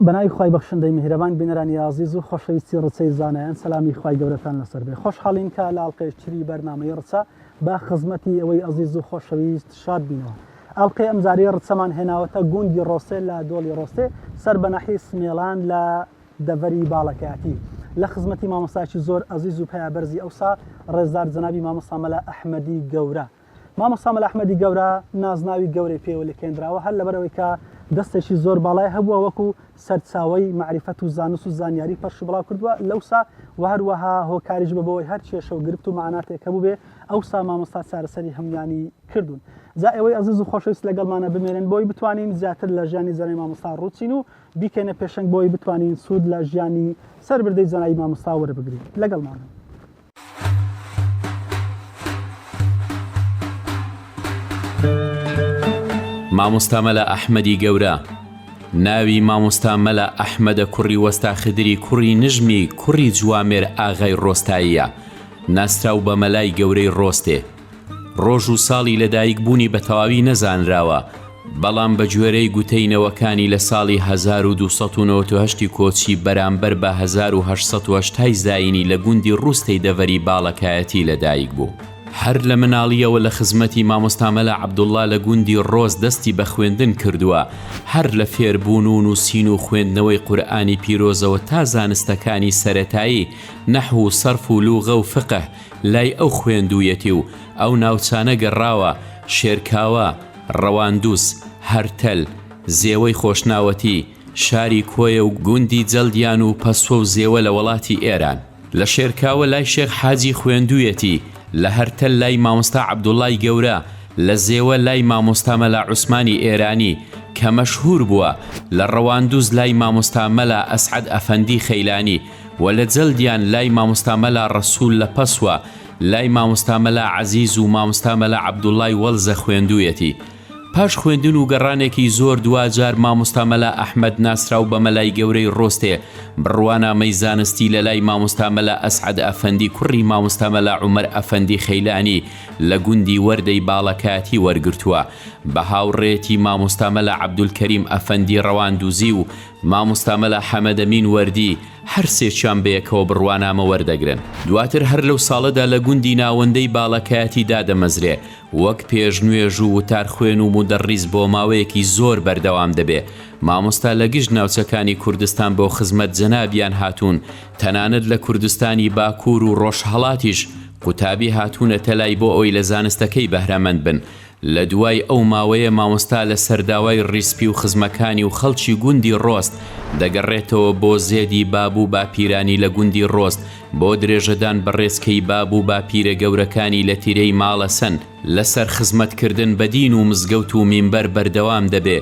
بەناوی خوای بەخشندەی میهرەبان بینەرانی ئازیز و خۆشەویستی ڕچەی زانایان سەلامی خوای گەورەتان لەسەر بێ خۆشحاڵین کە لە ئەڵقەیەکی تری بەرنامەی ڕچە بە خزمەتی ئەوەی ئەزیز و خۆشەویست شاد بینەوە ئەڵقەی ئەمجارەی ڕچەمان هێناوەتە گوندی ڕۆسێ لە دۆڵی ڕۆستێ سەر بە ناحیەی سمێڵان لە دەڤەری باڵەکایەتی لە خزمەتی مامۆستایەکی زۆر ئەزیز و پایەبەرزی ئەوسا ڕێزدار جەنابی مامۆستا مەلا ئەحمەدی گەورە مامۆستا مەلا ئەحمەدی گەورە نازناوی گەورەی پێوە لکێندراوە هەر لەبەرئەوەی کە دەستێکی زۆر باڵای هەبووە وەکو سەرچاوەی مەعریفەت و زانست و زانیاری پەرش و بڵاو کردووە لەوسا و هەروەها هۆکاریش بە بۆی هەر کێشە و گرفت و مەعاناتێک هەبووبێ ئەوسا مامۆستا چارەسەری هەموویانی کردوون جا ئێوەی ئەزیز و خۆشەویست لەگەڵمانە بمێنن بۆی بتوانین زیاتر لە ژیانی جەنابی مامۆستا ڕووچین و بیکەینە پێشەنگ بۆی بتوانین سوود لە ژیانی سەربردەی جەنابی مامۆستا وەربگرین لەگەڵمانن. مامۆستا مەلا ئەحمەدی گەورە ناوی مامۆستا مەلا ئەحمەدە کوڕی وەستا خدری کوڕی نژمی کوڕی جوامێر ئاغای ڕۆستاییە ناسراو بە مەلای گەورەی ڕۆستێ ڕۆژ و ساڵی لەدایک بوونی بە تەواوی نەزانراوە، بەڵام بە گوێرەی گوتەی نەوەکانی لە ساڵی 1298 ی کۆچی بەرامبەر بە 1880 ی زایینی لە گوندی ڕوستەی دەڤەری باڵەکایەتی لەدایک بوو. هەر لە مناڵییەوە لە خزمەتی مامۆستا مەلا عەبدوڵڵا لە گوندی ڕۆز دەستی بە خوێندن کردووە، هەر لە فێربوون و نووسین و خوێندنەوەی قورئانی پیرۆزەوە تا زانستەکانی سەرەتایی، نەحو و سەرف و لوغە و فقه، لای ئەو خوێندوویەتی و ئەو ناوچانە گەڕاوە، شێرکاوە، ڕەواندوز، هەرتەل، زێوەی خۆشناوەتی، شاری کۆیە و گوندی جەلدیان و پەسوە و زێوە لە وەڵاتی ئێران. لە شێرکاوە لای شێخ حاجی خوێندوویەتی، لە هەرتەل لای مامۆستا عەبدوڵڵای گەورە، لە زێوە لای مامۆستا مەلا عوسمانی ئێرانی کە مەشهوور بووە، لە ڕەواندوز لای مامۆستا مەلا ئەسعەد ئەفەندی خەیلانی، و لە جەلدیان لای مامۆستا مەلا ڕەسوول لە پەسوە لای مامۆستا مەلا عەزیز و مامۆستا مەلا عەبدوڵای وەڵزە خوێندوویەتی. پاش خوێندن و گەڕانێکی زۆر دواجار مامۆستا مەلا ئەحمەد ناسراو بە مەلای گەورەی ڕۆستێ بڕوانامەی زانستی لە لای مامۆستا مەلا ئەسعەد ئەفەندی کوڕی مامۆستا مەلا عومەر ئەفەندی خەیلانی لە گوندی وەردەی باڵەکایەتی وەرگرتووە بە هاوڕێیەتی مامۆستا مەلا عەبدولکەریم ئەفەندی ڕەواندوزی و مامۆستا مەلا حەمەدەمین وەردی، هەر سێکیان بەیەکەوە بڕوانامە وەردەگرن. دواتر هەر لەو ساڵەدا لە گوندی ناوەندەی باڵەکایەتی دادەمەزرێ، وەک پێشنوێژ و وتارخوێن و مودەڕیس بۆ ماوەیەکی زۆر بەردەوام دەبێ. مامۆستا لە گشت ناوچەکانی کوردستان بۆ خزمەت جەنابیان هاتوون، تەنانەت لە کوردستانی باکوور و ڕۆژهەڵاتیش قوتابی هاتوونەتە لای بۆ ئەوەی لە زانستەکەی بەهرەمەند بن. لە دوای ئەو ماوەیە مامۆستا لە سەر داوای ڕیسپی و خزمەکانی و خەڵکی گوندی ڕۆست دەگەڕێتەوە بۆ زێدی باب و باپیرانی لە گوندی ڕۆست بۆ درێژەدان بە ڕێچکەی باب و باپیرە گەورەکانی لە تیرەی ماڵەسەن لە سەر خزمەت کردن بە دین و مزگەوت و مینبەر بەردەوام دەبێ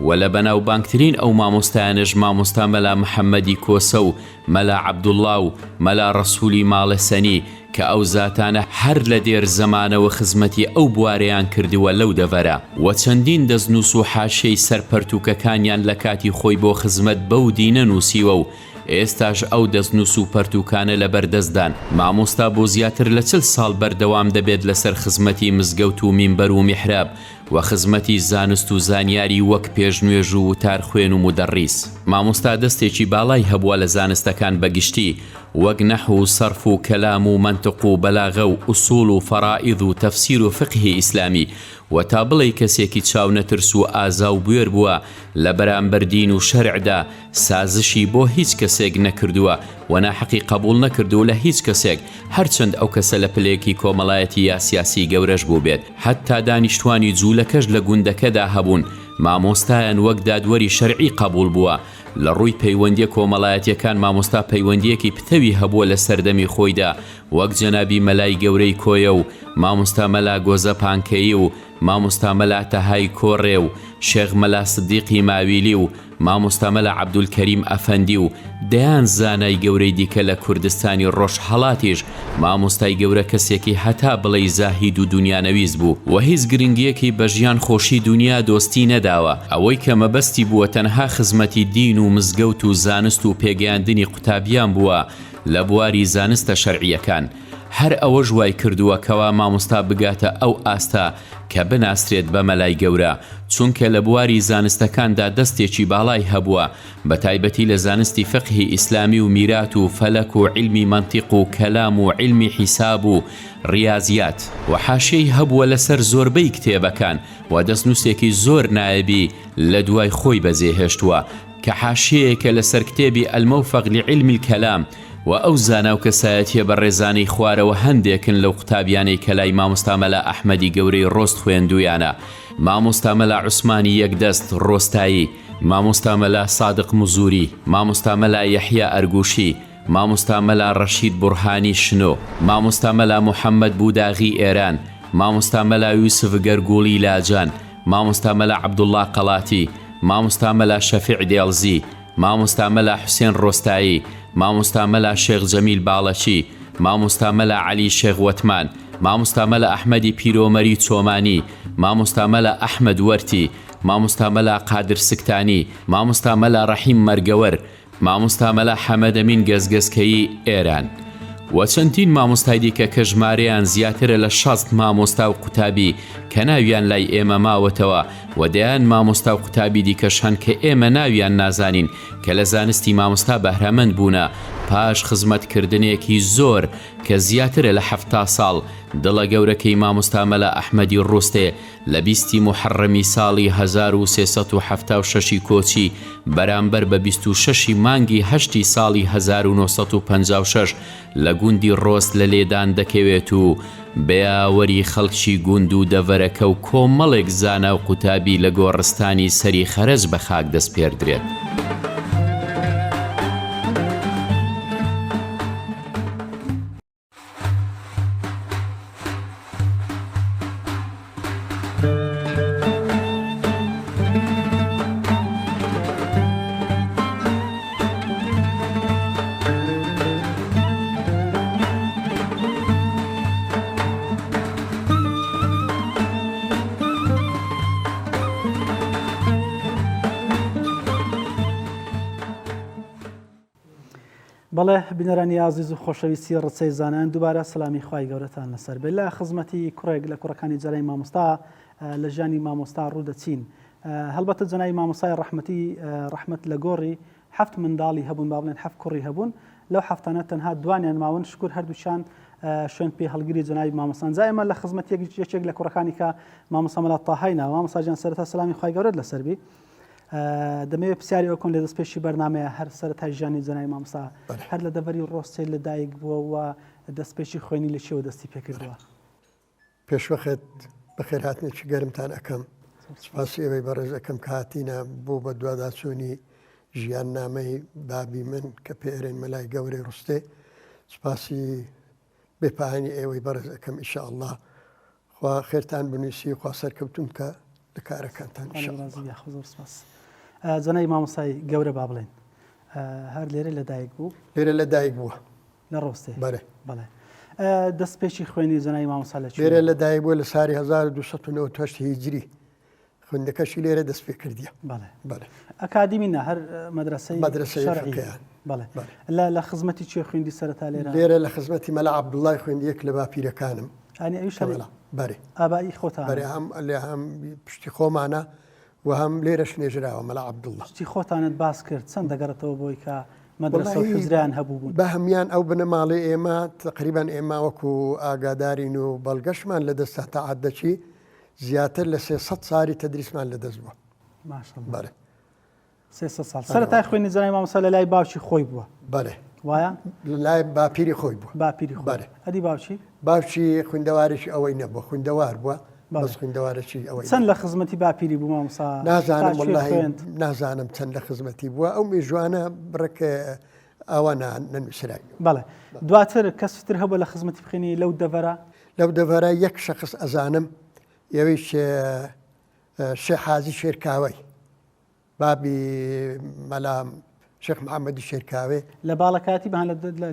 و لە بەناوبانگترین ئەو مامۆستایانەش مامۆستا مەلا محەمەدی کۆسە و مەلا عەبدوڵڵا و مەلا ڕەسوولی ماڵەسەنی کە ئەو زاتانە هەر لە دێر زەمانەوە خزمەتی ئەو بوارەیان کردووە لەو دەڤەرە و چەندین دەستنووس و حاشیەی سەر پەرتووکەکانیان لە کاتی خۆی بۆ خزمەت بەو دینە نووسیوە و ئێستاش ئەو دەستنووس و پەرتووکانە لە بەردەستدان. مامۆستا بۆ زیاتر لە 40 ساڵ بەردەوام دەبێت لەسەر خزمەتی مزگەوت و مینبەر و میحراب و خزمەتی زانست و زانیاری وەک پێشنوێژ و وتارخوێن و مودەڕیس. مامۆستا دەستێکی باڵای هەبووە لە زانستەکان بە گشتی وەک نەحو و سەرف و کەلام و مەنتق و بەلاغە و ئوسوڵ و فەرائیض و تەفسیر و فقهی ئیسلامی و تا بڵێی کەسێکی چاونەترس و ئازا و بوێر بووە لە بەرامبەر دین و شەرعدا سازشی بۆ هیچ کەسێک نەکردووە و ناحەقی قەبوڵ نەکردوو لە هیچ کەسێک هەرچەند ئەو کەسە لە پلەیەکی کۆمەڵایەتی یا سیاسی گەورەش بووبێت حەتتا دانیشتوانی جوولەکەش لە گوندەکەدا هەبوون مامۆستایان وەک دادوەری شەرعی قەبوڵ بووە لە ڕووی پەیوەندیە کۆمەڵایەتیەکان مامۆستا پەیوەندیەکی پتەوی هەبووە لە سەردەمی خۆیدا وەک جەنابی مەلای گەورەی کۆیە و مامۆستا مەلا گۆزە پانکەیی و مامۆستا مەلا تەهای کۆڕێ و شێخ مەلا سدیقی ماویلی و مامۆستا مەلا عەبدولکەریم ئەفەندی و دەیان زانای گەورەی دیکە لە کوردستانی ڕۆژهەڵاتیش، مامۆستای گەورە کەسێکی هەتا بڵێی زاهید و دونیانەویست بوو و هیچ گرنگییەکی بە ژیان خۆشی دونیا دۆستی نەداوە، ئەوەی کە مەبەستی بووە تەنها خزمەتی دین و مزگەوت و زانست و پێگەیاندنی قوتابیان بووە لە بواری زانستە شەرعییەکان. هەر ئەوەش وای کردووە کەوا مامۆستا بگاتە ئەو ئاستە کە بناسرێت بە مەلای گەورە، چونکە لە بواری زانستەکاندا دەستێکی باڵای هەبووە، بە تایبەتی لە زانستی فقهی ئیسلامی و میرات و فەلەک و عیلمی مەنتیق و کەلام و عیلمی حیساب و ڕیازیات. وە حاشیەی هەبووە لەسەر زۆربەی کتێبەکان و دەستنووسێکی زۆر نایەبی لە دوای خۆی بەجێهێشتووە کە حاشیەیەکە لەسەر کتێبی الموفق لعلم الکلام و ئەو زانا و کەسایەتیە بەڕێزانەی خوارەوە هەندێکن لەو قوتابیانەی کە لای مامۆستا مەلا ئەحمەدی گەورەی ڕۆست خوێندوویانە، مامۆستا مەلا عوسمانی یەکدەست ڕۆستایی، مامۆستا مەلا سادق مزوری، مامۆستا مەلا یەحیا ئەرگوشی، مامۆستا مەلا ڕەشید بوڕهانی شنۆ، مامۆستا مەلا موحەممەد بوداغی ئێران، مامۆستا مەلا یوسف گەرگوڵی لاجان، مامۆستا مەلا عەبدوڵڵا قەڵاتی، مامۆستا مەلا شەفیع دێڵزی، مامۆستا مەلا حوسێن ڕۆستایی، مامۆستا مەلا شێخ جەمیل باڵەکی، مامۆستا مەلا عەلی شێخ وەتمان، مامۆستا مەلا ئەحمەدی پیرۆمەری چۆمانی، مامۆستا مەلا ئەحمەد وەرتی، مامۆستا مەلا قادر سکتانی، مامۆستا مەلا ڕەحیم مەرگەوەر، مامۆستا مەلا حەمەدەمین گەزگەزکەیی، ئێران. و چەندین مامۆستای دیکە کە ژمارەیان زیاترە لە 60 مامۆستا و قوتابی کە ناویان لای ئێمە ماوەتەوە و دەیان مامۆستا و قوتابی دیکەش هەن کە ئێمە ناویان نازانین کە لە زانستی مامۆستا بەهرەمەند بوونە پاش خزمەت کردنێکی زۆر کە زیاترە لە 70 ساڵ دڵە گەورەکەی مامۆستا مەلا ئەحمەدی ڕۆستێ لە بیستی موحەڕەمی ساڵی 1376 ی کۆچی بەرامبەر بە 26 ی مانگی هەشتی ساڵی 1956 لە گوندی ڕۆست لە لێدان دەکەوێت و بە یاوەری خەڵکی گوند و دەڤەرەکە و کۆمەڵێک زانا و قوتابی لە گۆڕستانی سەری خەرەج بە خاک دەسپێردرێت. بەڵێ بینەرانی ئازیز و خۆشەویستی ڕچەی زانایان دووبارە سەلامی خوای گەورەتان لەسەر بێت لە خزمەتی کوڕێک لە کوڕەکانی جەرای مامۆستا لە ژیانی مامۆستا ڕوودەچین هەڵبەتە جەنای مامۆستای ڕەحمەتی ڕەحمەت لە گۆڕی حەفت منداڵی هەبوون با بڵێن حەفت کوڕی هەبوون لەو حەفتانە تەنها دوانیان ماون شکر هەردووچیان شوێن پێ هەڵگری جەنابی مامۆستان جا ئێمە لە خزمەت یەکێک لە کوڕەکانی کە مامۆستا مەلا تاهای ناوە مامۆستا گیان سەرەتا سەلامی خوای گەورەت لەسەر بی دەمەوێت پرسیاری ئەو کۆن لە دەست پێشی بەرنمەیە هەر سەرەتای ژیانی جەنابی مامۆستا هەر لە دەڤەری ڕۆستێ لە دایک بووە و دەست پێشی خوێنی لە چیەوە دەستی پێکردووە پێشوەخت بەخێرهاتنێکی گەرمتان ئەکەم. سپاسی ئێوەی بەڕێز ئەکەم کە هاتینە بۆ بەدواداچوونی ژیاننامەی بابی من کە پێ ئەرێن مەلای گەورەی ڕستێ. سپاسی بێ پایانی ئێوەی بەڕێز ئەکەم ئیشاءاللە خوا خێرتان بنووسی خوا سەرکەوتوم کە لە کارەکانتان زۆر سپاس. جەنابی مامۆستای گەورە با بڵێن هەر لێرە لەدایک بوو؟ لێرە لەدایک بووە. لە ڕۆستێ بەێ بەڵێ دەست پێکی خوێنی جەنای مامۆستا لە لێرە لە دایک بووە لە ساری 1298 هیجری خوێندەکەشی لێرە دەست پێ کردیە بەڵێ بەڵێ ئەکادیمی نا هەر مەدرسەی مەدرسەی شەرعیان بەڵێ لە لە خزمەتی چێ خوێندی سەرەتا لێرە لێرە لە خزمەتی مەلا عەبدوڵای خوێندی یەک لە باپیرەکانم ئەنی ئەویش هەر بەرێ ئابایی خۆتان بەرێ هەم لێ هەم پشتی خۆمانە و هەم لێرەش نێژراوە مەلا عەبدوڵڵا. شتی خۆتانت باس کرد چەند دەگەڕێتەوە بۆی کە مەدرەسە و حوجرەیان هەبوو بوون؟ بە هەموان ئەو بنەماڵەی ئێمە تەقریبەن ئێمە وەکو ئاگادارین و بەڵگەشمان لە دەستە تا عەدەکی زیاتر لە 300 ساری تەدریسمان لە دەست بووە. ماشاءاللە. بەڵێ. 300 ساڵ. سەرەتای خوێندنی جەنابی مامۆستا لە لای باوکی خۆی بووە. بەڵێ. وایە؟ لە لای باپیری خۆی بووە. باپیری خۆی. بەڵێ. ئەدی باوکی؟ باوکی خویندەوارێکی ئەوەی نەبووە، خویندەوار بووە بەس خویندەوارێکی ئەوەی چەند لە خزمەتی باپیری بوو مامۆستا؟ نازانم وەڵاهی نازانم چەند لە خزمەتی بووە ئەو مێژوانە بڕێک ئاوا نەنووسراوی. بەڵێ دواتر کەسی تر هەبووە لە خزمەتی بخوێنی لەو دەڤەرە؟ لەو دەڤەرە یەک شەخس ئەزانم ئەویش شێخ حاجی شێرکاوەی. بابی مەلا شێخ محەممەدی شێرکاوێ. لە باڵەکایەتی بەهان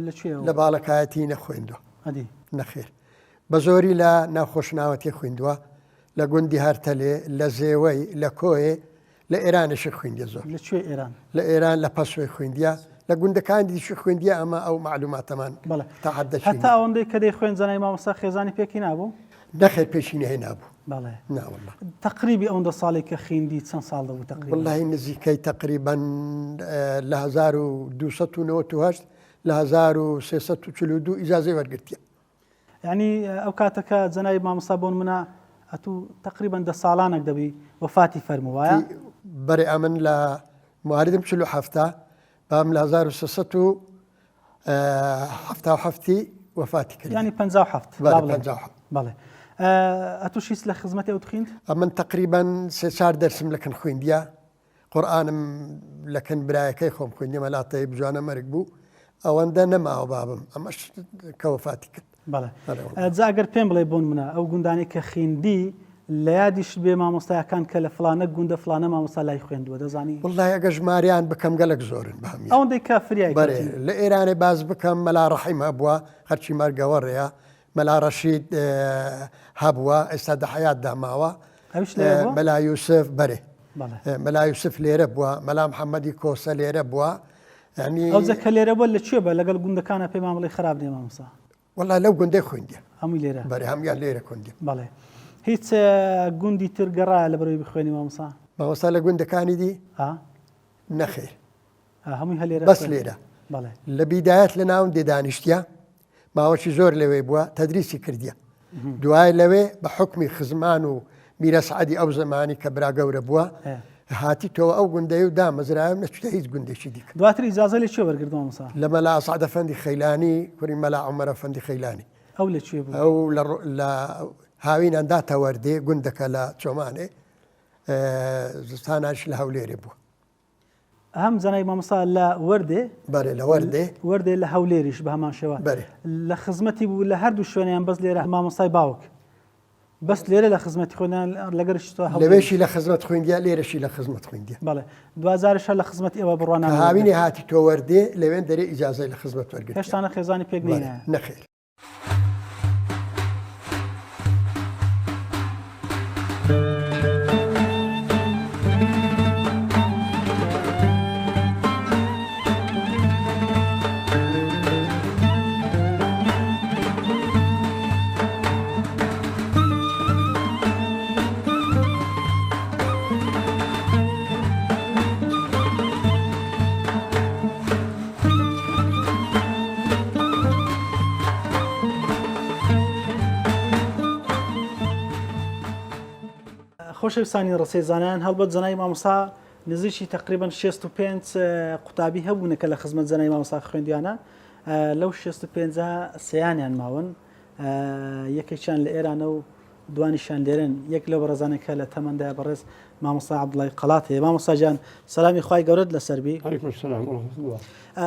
لە کوێوە؟ لە باڵەکایەتی نەخوێندووە. ئەدی؟ نەخێر. بە زۆری لە ناو خۆشناوەتی خویندووە، لە گوندی هەرتەلێ، لە زێوەی، لە کۆیێ، لە ئێرانیشی خویندیە زۆر. لە کوێ ئێران؟ لە ئێران لە پەسوێ خویندیە. لە گوندەکانی دیشی خوێندیە ئەمە ئەو مەعلوماتەمان بەڵێ تا حەدە چی هەتا ئەوەندەی کە دەیخوێند جەنابی مامۆستا خێزانی پێکی نابوو؟ نەخێر پێکی نەهێنابوو. بەڵێ. نا واللە. تەقریبی ئەوەندە ساڵێک کە خیندی چەند ساڵ دەبوو تەقریبا؟ وەڵاهی نزیکەی تەقریبەن لە 1298 لە 1342 ئیجازەی وەرگرتیە. یعنی ئەو کاتە کە جەنابی مامۆستا بۆ نمونە ئەتوو تەقریبەن دە ساڵانێک دەبی وەفاتی فەرموو وایە؟ بەرێ ئەمن لە مواریدم 47 بام لە 1377 وەفاتی کرد. یعنی 57 بەڵێ، با بڵێین. 57. بەڵێ. ئەتوو شیست لە خزمەتی ئەو تخیند؟ ئەمن تەقریبەن سێ چار دەرسم لەکن خویندیە قورئانم لە کن برایەکەی خۆم خوێندی مەلا تەیب جوانە مەرگ بوو ئەوەندە نەماوە بابم ئەمەش کە وەفاتی کرد. بەڵێ جا ئەگەر پێم بڵێ بۆن منە ئەو گوندانەی کە خیندی لە یادیشت بێ مامۆستایەکان کە لە فلانە گوندە فلانە مامۆستا لای خوێندووە دەزانی؟ وەڵڵاهی ئەگەر ژماریان بکەم گەلەک زۆرن بەهەمیان. ئەوەندەی کە فریای بەرێ کەوتی. لە ئێرانێ باس بکەم مەلا ڕەحیم هەبووە خەرکی مەرگەوەڕێیە مەلا ڕەشید هەبووە ئێستا دە حەیاتدا ماوە ئەویش لێرە بووە؟ مەلا یوسف بەرێ بەڵێ. مەلا یوسف لێرە بووە مەلا محەممەدی کۆسە لێرە بووە یعنی ئەوجە کە لێرە بووە لە کوێ بە لەگەڵ گوندەکانە پێمان بڵێ خراپ نییە مامۆستا وەڵا لەو گوندەی خوێندیە هەمووی لێرە بەرێ هەموویان لێرە خوێندیە بەڵێ هیچ گوندی تر گەڕایە لە بەرەوەی بخوێنی مامۆستا مامۆستا لە گوندەکانی دی ها نەخێر هەمووی هەر لێرە بەس لێرە بەڵێ لە بیدایەت لە ناوەندێ دانیشتە ماوەکی زۆر لەوێ بووە تەدریسی کردیە دوای لەوێ بە حکمی خزمان و میرە سعدی ئەو زمانی کە برا گەورە بووە هاتی تۆ ئەو گوندەی و دامەزرایە نەچتە هیچ گوندێکی دیکە دواتر ئیجازە لە کوێ وەرگرت مامۆستا لە مەلا ئەسعەد ئەفەندی خەیلانی کوڕی مەلا عومەر ئەفەندی خەیلانی ئەو لە کوێ بوو ئەو لە هاوینان داتە وەردێ گوندەکە لە چۆمانێ زستاناش لە هەولێرێ بووە هەم جەنابی مامۆستا لە وەردێ بەرێ لە وەردێ وەردێ لە هەولێریش بە هەمان شێوە بەرێ لە خزمەتی بوو لە هەردوو شوێنیان بەس لێرە مامۆستای باوک بەس لێرە لە خزمەتی خۆیان لەگەر لەوێشی لە خزمەت خوێندیا لێرەشی لە خزمەت خوێندیا بەڵێ دوجارش لە خزمەت ئێوە بڕوانە هاوینی هاتی تۆ وەردێ لەوێن دەرێ ئیجازەی لە خزمەت وەرگرت هێشتانە خێزانی پێک نێ نەخێر. خۆشەویستانی ڕسەی زانایان هەڵبەت جەنابی مامۆستا نزیکی تقریبا 65 قوتابی هەبوونە کە لە خزمەت جەنابی مامۆستا خوێندیانە لەو 65 سیانیان ماون یەکێکیان لە ئێرانە و دوانیشیان لێرەن یەک لەو بەڕێزانە کە لە تەمەندایە بەڕێز مامۆستا عەبدوڵای قەڵات هەیە مامۆستا گیان سەلامی خوای گەورەت لەسەر بی علیکم السلام ورحمة الله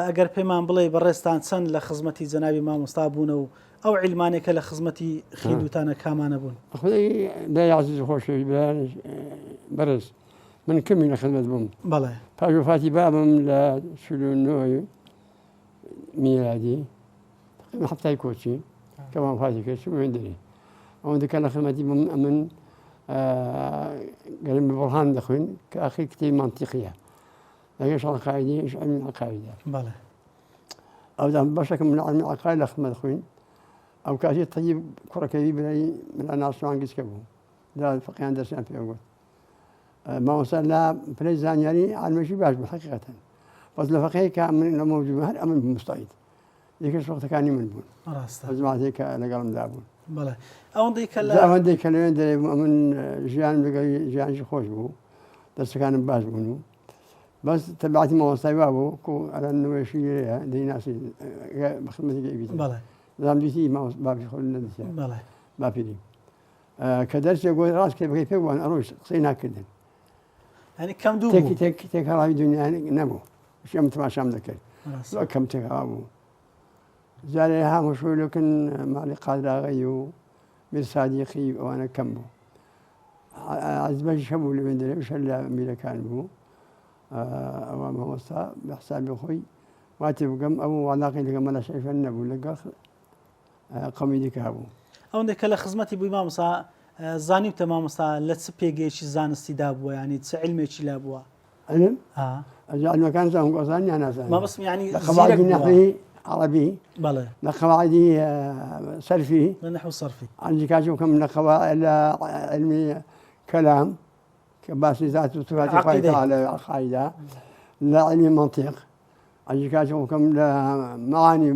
ئەگەر پێمان بڵێ بەڕێزتان چەند لە خزمەتی جەنابی مامۆستا بوونە و ئەو عیلمانەی کە لە خزمەتی خیندوتانە کامانە بوون خودای برای عزیز و خۆشەویست برایان بەڕێز من کەمی لە خزمەت بووم بەڵێ پاش وەفاتی بابم لە 49 میلادی تقریبا هەفتای کۆچی کە وەفاتی کرد چوومە وێندەرێ ئەوەندە کە لە خزمەتی بووم ئەمن گەرم بە بڕهان دەخوێن کە ئاخر کتێبی مەنتیقیە لەگەش عەقائیدیش عەلمی عەقائیدە بەڵێ ئەودا بەشێکم لە عەلمی عەقائید لە خزمەت خوین ئەو کاتی تەیب کوڕەکەی برای ملا ناسوان گچکە بوو دا فقیان دەرسیان پێ گوت مامۆستا لە پلەی زانیاری عالمێکی باش بوو حەقیقەتەن بەس لە فەقێی کە من لە مەوجود هەر ئەمن مستعید یەکەش وەختەکانی من بوون ڕاستە ئەو جماعەتەی کە لەگەڵمدا بوون بەڵێ ئەوەندەی کە لە ئەوەندەی کە لەوێن دەرێ بوو ئەمن ژیانم لەگەڵ ژیانیش خۆش بوو دەرسەکانم باش بوون و بەس تەبعەتی مامۆستای وا بوو کو ئەرا نوێشی لێرەیە دەیناسی بە خزمەتی گەیبیت بەڵێ زام دیتی مامۆستا بابی خۆ نەدیتە بەڵێ باپیری کە دەرسێک گۆی ڕاست کتێبەکەی پێ بووان ئەڕۆیشت قسەی ناکردن یعنی کەم دوو تێکی تێک تێکهەڵاوی دنیا نەبوو ئەم تماشام دەکرد زۆر کەم تێکهەڵا بوو جارێ هاموشۆی لەکن ماڵی قادراغی و میر سادیقی ئەوانە کەم بوو عزبەش هەبوو لەوێن دەرێ شەر لە میرەکان بوو ئەوە مامۆستا بە حسابی خۆی واتی بگەم ئەو والاقی لەگە مەلا شەریفە نەبوو لەگەڵ قەومی دیکە هەبوو. ئەوەندەی کە لە خزمەتی بووی مامۆستا زانیوتە مامۆستا لە چ پێگەیەکی زانستیدا بووە یانی چ عیلمێکی لا بووە؟ علم آه. ئەجا علمەکان زانم گۆزان یان نازانم مەبەستم یعنی لە قەواعدی زیرەک بووە. نەحوی عەڕەبی بەڵێ لە قەواعدی آه، سەرفی لە نحو صرفی عندي كاجوكم لە قەواعد لە علمی کەلام کە باسی ذات و صفاتی خوای عقیدەی. تعالی عقایدە لە علمی منطق عندي كاجوكم لە معانی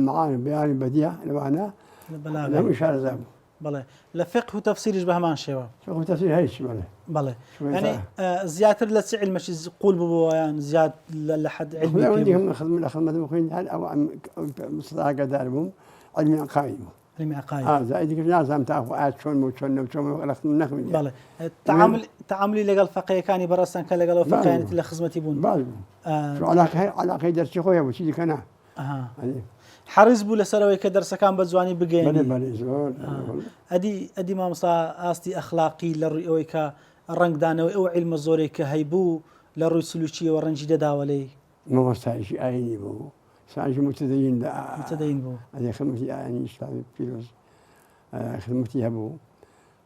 معانی بیانی بەدیع لەوانە لە بەلاغە. لەم شارەزا بوو بەڵێ لە فقه و تەفسیریش بە هەمان شێوە. فقه و تەفسیر هیچ بەڵێ. بەڵێ شوێن یعنی تا. زیاتر لە چ علمەکی قوول ببووە یان زیاد لە حد علمی پێ بوو؟ خدمەتم خدمەت خدمەتم خوێند هەر ئەو ئاگادار بووم علمی عقاید بوو. علمی عقاید. آه زائد کە نازانم تا ئەخۆ ئایا چۆن بوو چۆن نەبوو چۆن بوو لە خدمەت نەخوێندیە. بەڵێ تعامل تعاملی لەگەڵ فەقێیەکانی بەڕێزتان کە لەگەڵ ئەو باش فەقێیانەتی بوو. لە خزمەتی بوون. باش بوو. چون علاقەی علاقەی دەرسی خۆی هەبوو چی دیکە نا. حەڕیس بوو لەسەر ئەوەی کە دەرسەکان بە جوانی بگەیەنی. زۆر ئەدی ئەدی مامۆستا ئاستی ئەخلاقی لە ڕووی ئەوەی کە ڕەنگدانەوەی ئەو عیلمە زۆرەی کە هەیبوو لە ڕووی سلوکیەوە ڕەنگی دەداوە لێی؟ مامۆستایەکی ئاینی بوو ساژی متدەین لە متدەین بوو ئەدی خزمەتی ئاینی ئیسلامی پیرۆز خزمەتی هەبوو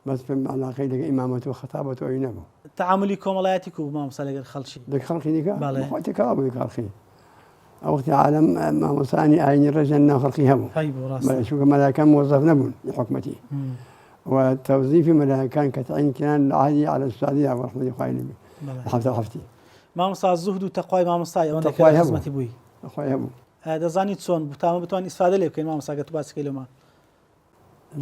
بەس پێم علاقەی لەگە ئیمامەت و خەتابەت و ئەوی نەبوو. تەعامولی کۆمەڵایەتی کو بوو مامۆستا لەگەر خەڵکی؟ لەگە خەڵکی دیکە؟ بەڵێ. خۆی تێکەڵا بوو لەگە خەڵکی. ئەو وەختی عالەم مامۆستایانی ئاینی ڕێزیان ناو خەڵکی هەبوو. هەیبوو ڕاستە. بەڵێ چونکە مەلاکان مۆزەف نەبوون لە حکومەتی. و تەوزیفی مەلاکان کە تەعین کران لە عهدی عەلە سادیدا بوو ڕەحمەتی خوای لێ بێ. بەڵێ. لە حەفتا و حەفتی. مامۆستا زوهد و تەقوای مامۆستای ئەوەندە کە تەقوای لە هەبوو. خزمەتی بووی. تەقوای هەبوو. دەزانی چۆن بوو تا ئەمە بتوانین ئیسفادە لێ بکەین مامۆستا گەر تو باسی کەی لۆمان.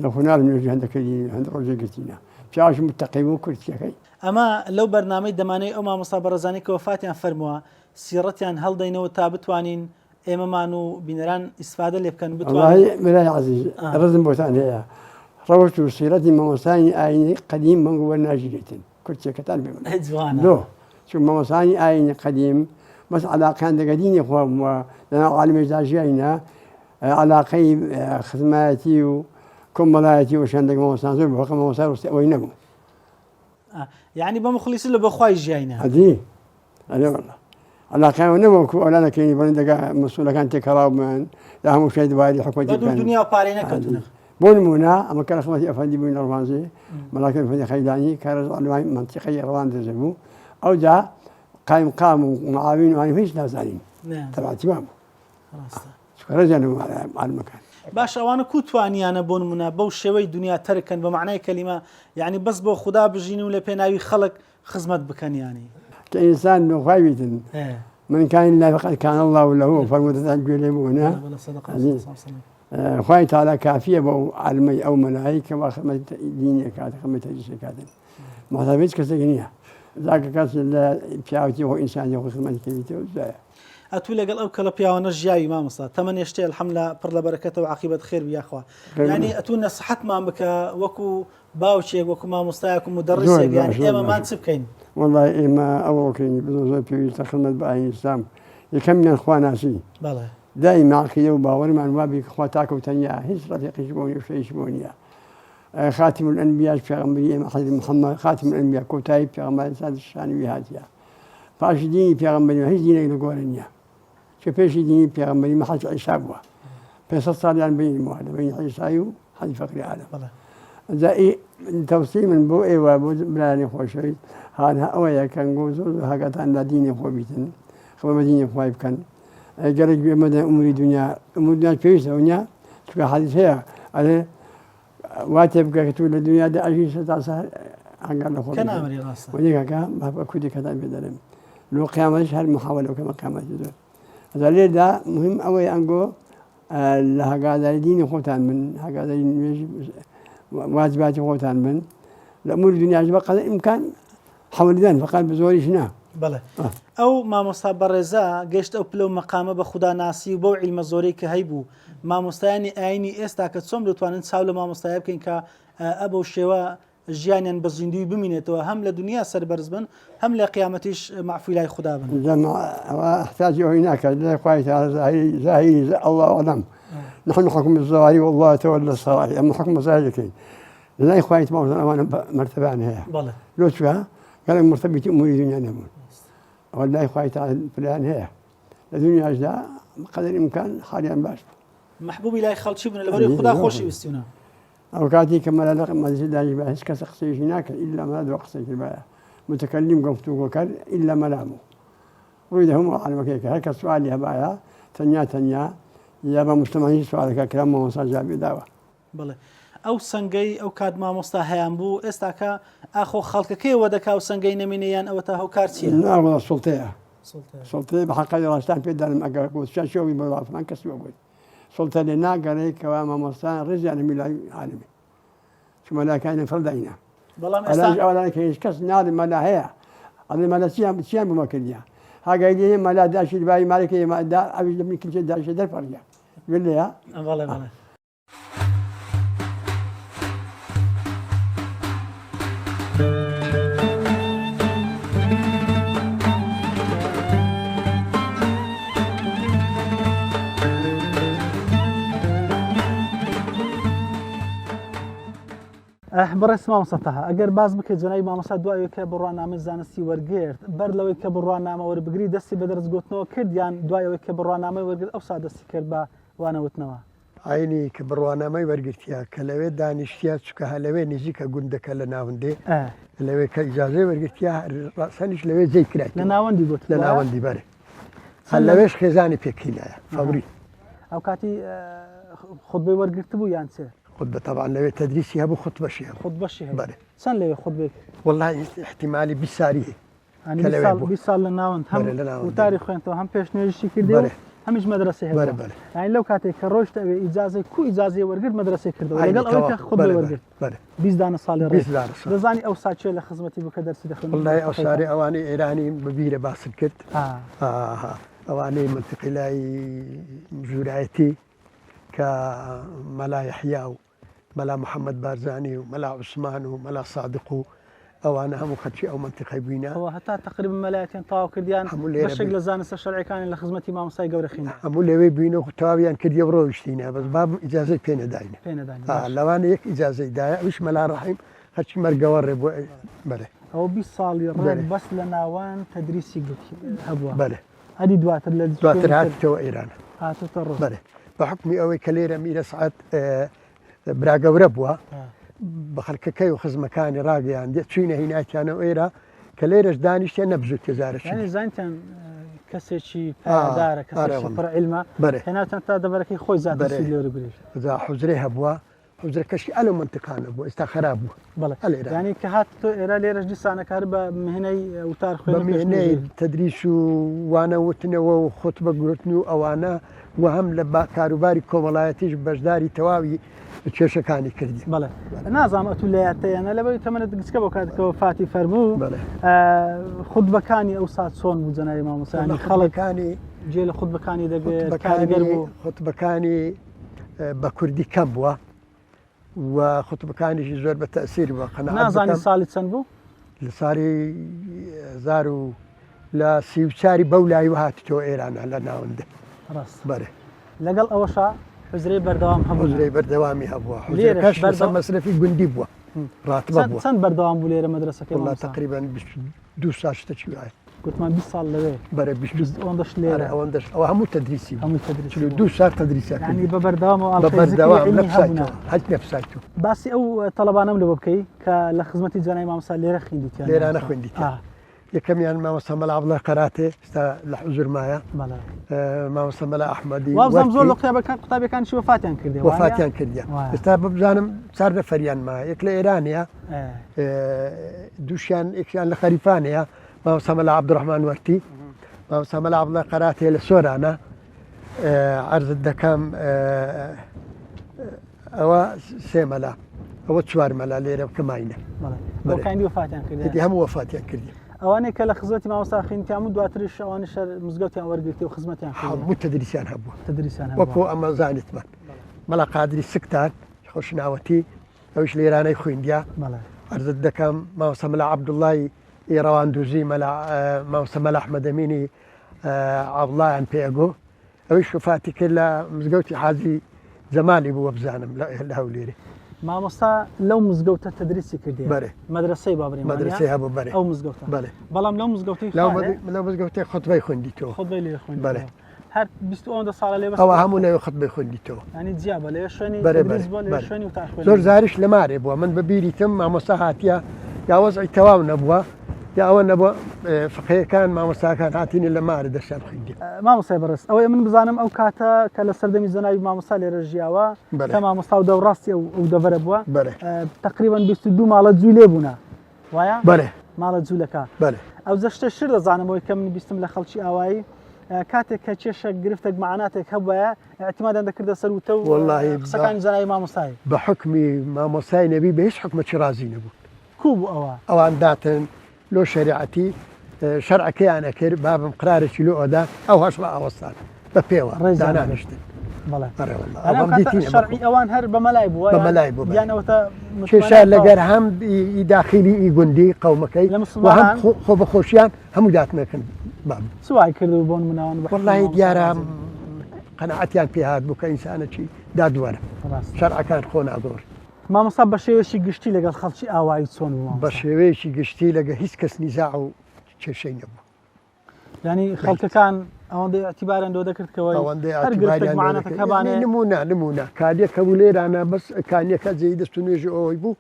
لە خونار نوێژی هەندە کردی هەند ڕۆژێ گرتینە پیاوش متەقی بوو کورسیەکەی. ئەمە لەو بەرنامەی دەمانەوێ ئەو مامۆستا بەڕێزانەی کە وەفاتیان فەرمووە سیڕەتیان هەڵدەینەوە تا بتوانین ئێمەمان و بینەران ئیسفادە لێ بکەن بتوانن وەڵاهی برای عەزیز ئا. ڕێزم بۆتان هەیە ڕەوشت و سیرەتی مامۆستایانی ئایینی قەدیم بەنگ وەرناگیرێتن کورسیەکەتان پێ بدەن جوانە. لۆ چون مامۆستایانی ئایینی قەدیم بەس عەلاقەیان دەگە دینی خوا بووە لەناو عالەمێکدا ژیاینە عەلاقەی خزمایەتی و کۆمەڵایەتی و شەندێک مامۆستا زۆر بوو، هەقە مامۆستا ڕووسی ئەوەی نەبوو. یعنی بە مخلیسی لە بەخوای ژیاینە. ئەدی ئەرێ والله علاقەیان نەبوو کو ئەولا نەکەینی بڵێن دەگا مەسئولەکان تێکەڵاو بن یا هەموو شتێک دواری حکومەتی بە دوو بکەن. دنیا و پارەی نەکەوتنە. بۆ نمونە ئەمە کە لە خزمەتی ئەفەندی بووین لە ڕوانزێ مەلاکە ئەفەندی خەیلانی کە ڕەزا مەنتیقەی ڕواندزێ بوو ئەوجا قایمقام و معاوین و ئەوانە هیچ نازانین تەبعەتی وا بوو. ڕاستە. چونکە ڕێزیان هەبوو عالمەکان. باشە ئەوانە کو توانیانە بۆ نمونە بەو شێوەی دنیا تەرک کەن بە مەعنای کەلیمە یانی بەس بۆ خودا بژین و لە پێناوی خەڵک خزمەت بکەن یانی. کە ئینسان لۆ خوای بیتن من کان لله فقد کان اللە له فەرموودەتان گوێ لێ بوو نا بەڵێ صدق رسول الله صلی الله علیه وسلم. خوای تەعالا کافیە بەو عالمەی ئەو مەلایەی کە وا خزمەتی دینی ئەکات خزمەتی تەدریس ئەکاتن محتاج بە هیچ کەسێک نییە جا کە کەس لە پیاوەتی خۆی ئینسانی خۆی خزمەتی کردیتەوە جایە. ئەتوو لەگەڵ ئەو کەڵە پیاوانە ژیاوی مامۆستا تەمەنێ شتێ الحملە پڕ لە بەرەکەتە و عاقیبەت خێر بی یاخوا یانی ئەتوو نەسحەتمان بکە وەکو باوکێک وەکو مامۆستایەک و مدەڕیسێک یانی ئێمەمان چ بکەین؟ وەڵای ئێمە ئەوڕۆکەین زۆر زۆر پێویستە خزمەت بە ئاینی ئیسلام یەکەمیان خواناسی بەڵێ دایما عەقیدە و باوەڕمان وابی کە خوا تاکە و تەنیا هیچ ڕەفیقیش بۆ نیە و شەریکی بۆ نییە خاتم الانبیاء پێغەمبەری ئێمە حەزرەتی محەممەد خاتم الانبیاء کۆتایی پێغەمبەران سەر شانی وی هاتیە پاش دینی پێغەمبەری هیچ دینێک لە گۆرە نییە چ پێشی دینی پێغەمبەری مە حەزرەتی عیسا بووە 500 ساڵیان بینی بووە لە بینی عیسای و حەزرەتی فەقری عالەم جا تەوسی من بۆ ئێوە بۆ برایانی خۆشەویست هانها ئەوەیە کەنگۆ زۆر زۆر هاگاتان لە دینی خۆ بیتن خۆ بە دینی خوای بکەن گەرەک گوێ مەدەن ئوموری دنیا ئومور دنیا پێویستە ونیا چونکە حەدیث هەیە ئەڵێ وا تێبگە کە تۆ لە دنیادا ئەژی سەتا سەر ئاگا لە خۆ کە نامری ڕاستە وەنی کاکە بە کوردی کەتان پێ دەڵێم لۆ قیامەتیش هەر محاوەلە بکەمە قیامەتی زۆر ئەجا لێردا مهم ئەوەی ئەنگۆ لە هەگاداری دینی خۆتان بن هەگاداری نوێژی واجباتی خۆتان بن لە ئوموری دنیاش بە قەدر ئیمکان حەولدان فقط بە زۆریش نا. بەڵێ ئەو مامۆستا بەڕێزە گەشت ئەو پلە و مەقامە بە خودا ناسی و بەو عیلمە زۆرەی کە هەیبوو مامۆستایانی ئاینی ئێستا کە چۆن دەتوانن چاو لە مامۆستایە بکەین کە ئە بەو شێوە ژیانیان بە زیندووی بمینێتەوە هەم لە دنیا سەربەرز بن هەم لە قیامەتیش مەعفوی لای خودا بن. جەماعە ئەوە احتاجی ئەوەی ناکات لای خوای تعالی زاهری زاهری الله اعلم نحن نحكم بالظواهر والله يتولى السرائر ئەمە حکم بە زاهر دەکەین لای خوای تمام ئەوانە مەرتەبەیان هەیە بەڵێ لۆ چوە گەلێک مرتبیتی ئوموری دنیا نەبوون ئەوە لای خوای تعالی پلەیان هەیە لە دنیاشدا قەدر ئیمکان حالیان باش بوو مەحبوبی لای خەڵکی بوون لەبەرئەوەی خودا خۆشی ویستوونە. ئەو کاتی کە مەلا لە مەجلیس دانیشتبا هیچ کەس قسەیەکی ناکرد ئیلا مەلا دوا قسەی کردبایە. متکلم گفتوگۆکەر ئیلا مەلا بوو ڕووی لە هەموو عالەمەکەی کرد هەر کەس سوالی هەبایە تەنیا تەنیا یا بە مجتەمعی سوالەکە کرا مامۆستا جوابی داوە. بەڵێ ئەو سەنگەی ئەو کات مامۆستا هەیان بوو ئێستاکە ئاخۆ خەڵکەکەی وە دەکا و سەنگەی نەمینێ یان ئەوەتا هۆکار چییە؟ نا وەڵا سوڵتەیە سوڵتەیە بە حەقی ڕاستان پێ دەڵێم ئەگەر گوتیان شەوی بۆ فلان کەسی وە گوت سوڵتە لێ ناگەڕێ کەوا مامۆستا ڕێزیان هەمی لای عالمی چ مەلاکانی فڕ داینا بەڵام ئێستا ئەوانە کە هیچ کەس ناڵێ مەلا هەیە ئەڵێ مەلا چیان چیان بۆ مەکردیە هاگای لێ مەلا داشی بای مالەکە دا ئەویش لە من کلچێ داشی دەرپەڕیە گوێ لێیە بەڵێ بەڵێ. بەڕێز مامۆستا تەها ئەگەر باس بکەیت جەنابی مامۆستا دوای کە بڕوانامەی زانستی وەرگرت بەر لەوەی کە بڕوانامە وەربگری دەستی بە دەرس گوتنەوە کرد یان دوای ئەوەی کە بڕوانامەی وەرگرت ئەوسا دەستی کرد بە وانە وتنەوە؟ عەینی کە بڕوانامەی وەرگرتیە کە لەوێ دانیشتیە چونکە هە لەوێ نزیکە گوندەکە لە ناوندێ لەوێ کە ئیجازەی وەرگرتیە ڕەسەنیش لەوێ جێی کرایتەوە لە ناوەندی گوت لە ناوەندی بەرێ هەر لەوێش خێزانی پێکهینایە فەوری. ئەو کاتی خوتبەی وەرگرتبوو یان چێ؟ خوتبە تەبعەن لەوێ تەدریسی هەبوو خوتبەشی هەبوو. خوتبەشی هەبوو. بەرێ. چەند لەوێ خوتبەی کرد؟ وەڵڵاهی ئیحتیمالی 20 ساری هەیە. یانی کە 20 لەوێ ساڵ بوو. 20 ساڵ لە ناوەند هەم بەرێ لە ناوەند وتاری خوێندەوە هەم پێشنوێژیشی کردی و بەرێ. هەمیش مەدرەسەی بەرێ هەبووە. بەرێ. یانی لەو کاتێک کە ڕۆیشتە ئەوێ ئیجازەی کوو ئیجازەی وەرگرت مەدرەسەی کردەوە عەینی لەگەڵ ئەوەی تەواو. کە خوتبەی بەرێ بەرێ وەرگرت. بەرێ. 20 دانە ساڵی ڕێک. 20 دانە ساڵ. دەزانی ئەوسا کێ لە خزمەتی بوو کە دەرسی دەخوێند وەڵڵاهی مەدرەسەکەی ئەوسارێ ئەوانەی ئێرانی بە بیرە باست کرد. ئا. ئاها. ئەوانەی مەنتیقی لای ژوورایەتی کە مەلا یەحیا و مەلا محەممەد بارزانی و مەلا عوسمان و مەلا سادق و ئەوانە هەموو خەلکی ئەو مەنتیقەی بووینە. ئەوە هەتا تەقریبەن مەلایەتیان تەواو کردیان هەموو لێرە بەشێک بووین. لە زانستە شەرعیەکانیان لە خزمەتی مامۆستای گەورە خیندان. هەموو لەوێ بووین و تەواویان کردیە و ڕۆیشتینە بەس بابم ئیجازەی پێ نەداینە. پێ نەداین ئا باشە. لەوانە یەک ئیجازەی دایە ئەویش مەلا ڕەحیم خەلکی مەرگەوەڕێ بوو بەلێ. ئەوە 20 ساڵی ڕێک بەلێ. بەس لە ناوەند تەدریسی گوتی هەبووە. بەلێ. ئەدی دواتر لە دواتر شوێنی تر هاتیتەوە ئێران. هاتۆتە ڕۆ. بەلێ. بە حوکمی ئەوەی کە لێرە میرە سەعد برا گەورە بووە بە خەڵکەکەی و خزمەکانی ڕاگەیاندێ چوینە هیناتیانەوە ئێرە کە لێرەش دانیشتە نەبزوتێ جارەکی یعنی زانتیان کەسێکی پایەدارە کەسێکی پڕ عیلمە هێناتان تا دەبەرەکەی خۆی زیاتر سوود لێ وەربگرێت جا حوجرەی هەبووە حوجرەکەشی ئەلو مەنتیقانە بووە ئێستا خەراب بووە بەڵێ یعنی کە هات تۆ ئێرە لێرەش دیسانەکە هەر بە مهنەی وتار خوێن بە مهنەی تدریس و وانە وتنەوە و خوتبە گوتن و ئەوانە و هەم لە کاروباری کۆمەڵایەتیش بەشداری تەواوی کێشەکانی کردی. بەڵێ نازانم ئەتوو لە یادتە یان نا لەبەری تەمەنت گچکە بۆ کاتێک کە وەفاتی فەرموو خوتبەکانی ئەو سات چۆن بوو جەنابی مامۆستا یانی خەڵکانی جێ لە خوتبەکانی دەگرت کاریگەر بوو خوتبەکانی بە کوردی کەم بووە و خوتبەکانیشی زۆر بە تەسیر بووە قەناعەت نازانی ساڵی چەند بوو لە ساڵی هزار و لە 34 بەو لای و هاتیتەوە ئێرانە لە ناوەندە ڕاست بەرێ لەگەڵ ئەوەشا حوجرەی بەردەوام هەبوو حوجرەی بەردەوامی هەبووە حوجرەکەش لەسەر مەسرەفی گوندی بووە ڕاتبە بووە چەند بەردەوام بوو لێرە مەدرەسەکەی وەڵا تەقریبەن 22 ساڵ شتێکی وایە گوتمان 20 ساڵ لەوێ بەرە 22 ئەوەندەش لێرە ئەوەندەش ئەوە هەموو تدریسی هەموو تدریسی 42 ساڵ تدریسیان یعنی بە بەردەوام و بە بەردەوام نەفسایتەوە هەچ نەفسایتەوە باسی ئەو تەڵەبانەم لەوە بکەی کە لە خزمەتی جەنابی مامۆستا لێرە خوێندیتیان لێرانە خوێندیتیان یەکەمیان مامۆستا مەلا عەبدوڵای قەراتێ ئێستا لە حوزور مایە مامۆستا مەلا ئەحمەدی وابزانم زۆر لە قوتابەکان قوتابیەکانیشی وەفاتیان کردێ وەفاتیان کردیە ئێستا ببزانم چار نەفەریان مایە یەک لە ئێرانەیە دووشیان یەکیان لە خەریفانەیە مامۆستا مەلا عەبدوڕەحمان وەرتی مامۆستا مەلا عەبدوڵای قەراتێ لە سۆرانە عەرزت دەکەم ئەوە سێ مەلا ئەوە چوار مەلا لێرە کە ماینە بەڵێ وەفاتیان کرد ئیدی هەموو وەفاتیان کردی ئەوانەی کە لە خزمەتی مامۆستا خوێندتیان و دواتریش ئەوانە شەر مزگەوتیان وەرگرتی و خزمەتیان کرد هەموو تدریسیان هەبوو تدریسیان هەبوو وەکو ئەمە زانیتمان مەلا قادری سکتان خۆشناوەتی ئەویش لێرانەی خوێندیا عەرزت دەکەم مامۆستا مەلا عەبدوڵای ی ڕەواندوزی مەلا مامۆستا مەلا ئەحمەدەمینی عەبڵایان پێ ئەگۆ ئەویش وەفاتی کرد لە مزگەوتی حاجی جەمالی بوو وەبزانم لە هەولێرێ. مامۆستا لەو مزگەوتە تدریسی کردیە؟ بەرێ. مەدرەسەی با برێم وانیە؟ مەدرەسەی هەبوو بەرێ. ئەو مزگەوتە. بەلێ. بەڵام لەو مزگەوتەی خوارێ؟ لەو مزگەوتەی خوتبەی خوێندیتەوە. خوتبەی لێ خوێندیتەوە. بەلێ. هەر 20 ئەوەندە ساڵە لێ بەس ئەوە هەموو لەوێ خوتبەی خوێندیتەوە. یانی جیا بە لەوێ شوێنی بەرێ تدریس بەرێ بووە لەوێ بەرێ. شوێنی وتار خوێندن زۆر بووە. جاریش لە مارێ بووە من بە بیریتم مامۆستا هاتیە یا وەزعی تەواو نەبووە. جا ئەوە نەبوو فقەیەکان مامۆستاکان هاتینە لە مارە دەرسیان خوێندی. مامۆستای بەڕێز ئەوەی من بزانم ئەو کاتە کە لە سەردەمی جەنابی مامۆستا لێرە ژیاوە کە مامۆستا و دەوڕاستی ئەو ئەو دەڤەرە بووە تقریبا 22 ماڵە جوو لێ بوونە وایە بەێ ماڵە جوولەکە بەێ ئەو زەشتە شر دەزانم ئەوەی کە من بیستم لە خەڵکی ئاوایی کاتێک کە کێشە گرفتێک مەعاناتێک هەبووە اعتمادیان دەکردە سەر وتە و واللهی قسەکانی جەنابی مامۆستای بە حکمی مامۆستای نەبی بە هیچ حکومەکی ڕازی نەبوو کوو بوو ئەوە؟ ئەوان داتن لۆ شەریعەتی شەرعەکەیان ئەکرد بابم قرارێکی لۆ ئەدا ئەو هەش ڕائەوەستان بە پێوە ڕێزیان دانانیشتن بەڵێ ئەرێ واللە ئەو ئەوەم کاتە دیتینە بە شەرعی خۆم. ئەوان هەر بە مەلای بووە بە یان مەلای بوو بەلێ. یان ئەوەتە کێشە متمانەیان لەگەر تەواو هەم ئی داخیلی ئی گوندی قەومەکەی لە و هەم مسوڵمانان خۆ خۆ بە خۆشیان هەموو داتنەکن بابم. چ وای کردبوو بۆ نموونە ئەوان بە حوکمی وەڵڵاهی مامۆستا دیارە ڕازی بوون؟ قەناعەتیان پێ هات بوو کە ئینسانەکی دادوەرە ڕاستە. شەرعەکان خۆ ناگۆڕێ. مامۆستا بە شێوەیەکی گشتی لەگەڵ خەڵکی ئاوایی چۆن بوو بە مامۆستا؟ شێوەیەکی گشتی لەگە هیچ کەس نیزاع و کێشەی نەبوو. یانی خەڵکەکان ئەوەندەی ئیعتیباریان لۆ دەکرد کەوەی ئەوەندەی هەر گرفتێک ئیعتیباریان لۆ مەعانەتەک دەکرد یانی هەبانێ نموونە نموونە کالیەک هەبوو لێرانە بەس کانیەکە جێی دەست و نوێژی ئەوەی بوو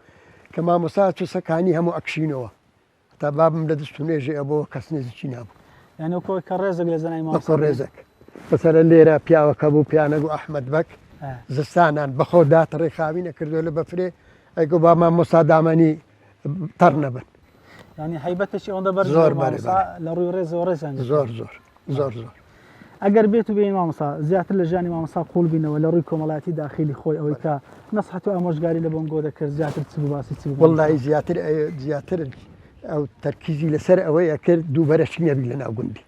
کە مامۆستا چوسە کانی هەموو ئەکشینەوە هەتا بابم لە دەست و نوێژی ئەبۆوە کەس نزیکی نابوو. یانی وەکۆ کە ڕێزێک لە جەنابی وەکۆ مامۆستا بگرن. ڕێزێک. مەسەلەن لێرە پیاوەکە بوو پیانەگوو ئەحمەد بەگ زستانان بەخۆ داتڕێ خاوی نەکردووە لە بەفرێ ئەیگۆ با مامۆستا دامەنی تەڕ نەبن. یانی هەیبەتێکی ئەوەندە بەرز زۆر بوو بەرێ مامۆستا بەرێ. لە ڕووی ڕێزەوە ڕێزیان گرتووە. زۆر زۆر زۆر زۆر. ئەگەر بێت و بێین مامۆستا زیاتر لە ژیانی مامۆستا قووڵ بینەوە لە ڕووی کۆمەڵایەتی داخیلی خۆی ئەوەی کە نەسحەت و ئامۆژگاری لە بۆنگۆ دەکرد زیاتر چ بوو باسی چ بوو مامۆستا؟ وەڵڵاهی زیاتر زیاتر ئەو تەرکیزی لەسەر ئەوەی ئەکرد دووبەرەکی نەبی لە ناو گوندی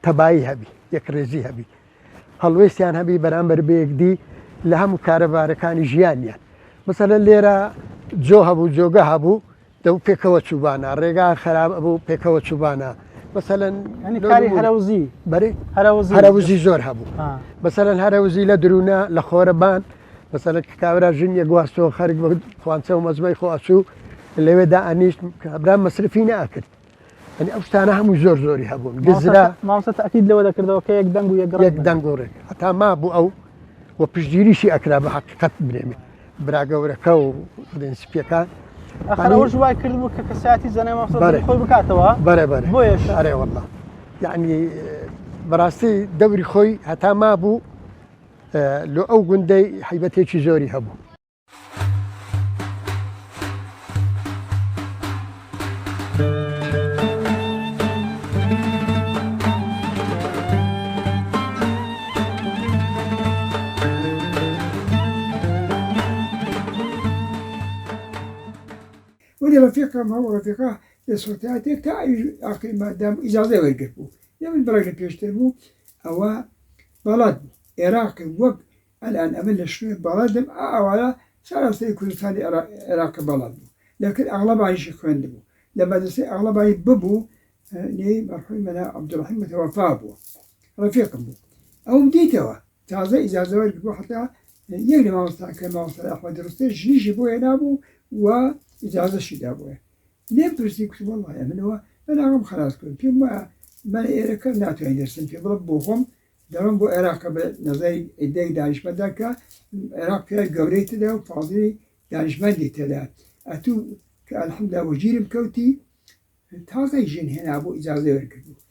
تەبایی هەبی یەکڕێزی هەبی هەڵوێستیان هەبی بەرامبەر بەیەکدی لە هەموو کارەبارەکانی ژیانیان مەسەلەن لێرە جۆ هەبوو جۆگە هەبوو دەبوو پێکەوە چوبانە ڕێگا خراپ ئەبوو پێکەوە چوبانە مەسەلەن یعنی کاری هەرەوزی بەرێ هەرەوزی هەرەوزی زۆر هەبوو مەسەلەن هەرەوزی لە درونە لە خۆرەبان مەسەلەن کە کابرا ژن یەگواستەوە خەرک بە خوانچە و مەزمەی خۆ ئەچوو لەوێدا ئەنیشت کابرا مەسرفی نەئەکرد یعنی ئەو شتانە هەموو زۆر زۆری هەبوون گزرا مامۆستا تەئکید لەوە دەکردەوە کە یەک دەنگ و یەک ڕەنگ یەک دەنگ و ڕێک هەتا مابوو ئەو و پشتگیریشی ئەکرا بە حەقیقەت برێمێ برا گەورەکە و دێن سپیەکان ئەخر ئەوەش وای کردبوو کە کەسایەتی جەنابی مامۆستا دڵی خۆی بکاتەوە بەرێ بەرێ بۆیەش ئەرێ واللە یعنی بەڕاستی دەوری خۆی هەتا مابوو لۆ ئەو گوندەی حیبەتێکی زۆری هەبوو. وەلی ڕەفیقم هەبوو ڕەفیقە لە سۆتاتێ تا ئەویش ئاخری مادام ئیجازەی وەرگرت بوو لە من بڕێک لە پێشتر بوو ئەوە بەڵاد بوو عێراقی وەک ئەلئان ئەمن لە شنۆی بەڵادم ئا ئەوارە سەراسەری کوردستانی عێراقی بەڵاد بوو لەکن ئەغڵەبانیشی خوێندبوو لە مەدرسەی ئەغڵەبانی ببوو نێی مەرحومی مەلا عەبدولڕەحیم متەوەفا بووە ڕەفیقم بوو ئەوم دیتەوە تازە ئیجازە وەرگرتبوو حەتا یەک لە مامۆستاکە مامۆستا ئەحمەد ڕستێ ژنیشی بۆ هێنابوو و ئیجازەشی دابووە لێم پرسی کوتم وەڵڵاهی ئەمنەوە بەلاغم خەلاس کرد پێم وایە من ئێرەکە ناتوانین دەرسم پێ بڵێ بۆ خۆم دەڕۆم بۆ عێراق کە بە نەزەری عیدەیەک دانیشمەندان کە عێراق پیاوی گەورەی تێدا و فازیلی دانیشمەندی تێدا ئەتوو کە الحمدلله وەگیرم کەوتی تازەی ژن هێنابوو ئیجازەی وەرگرتبوو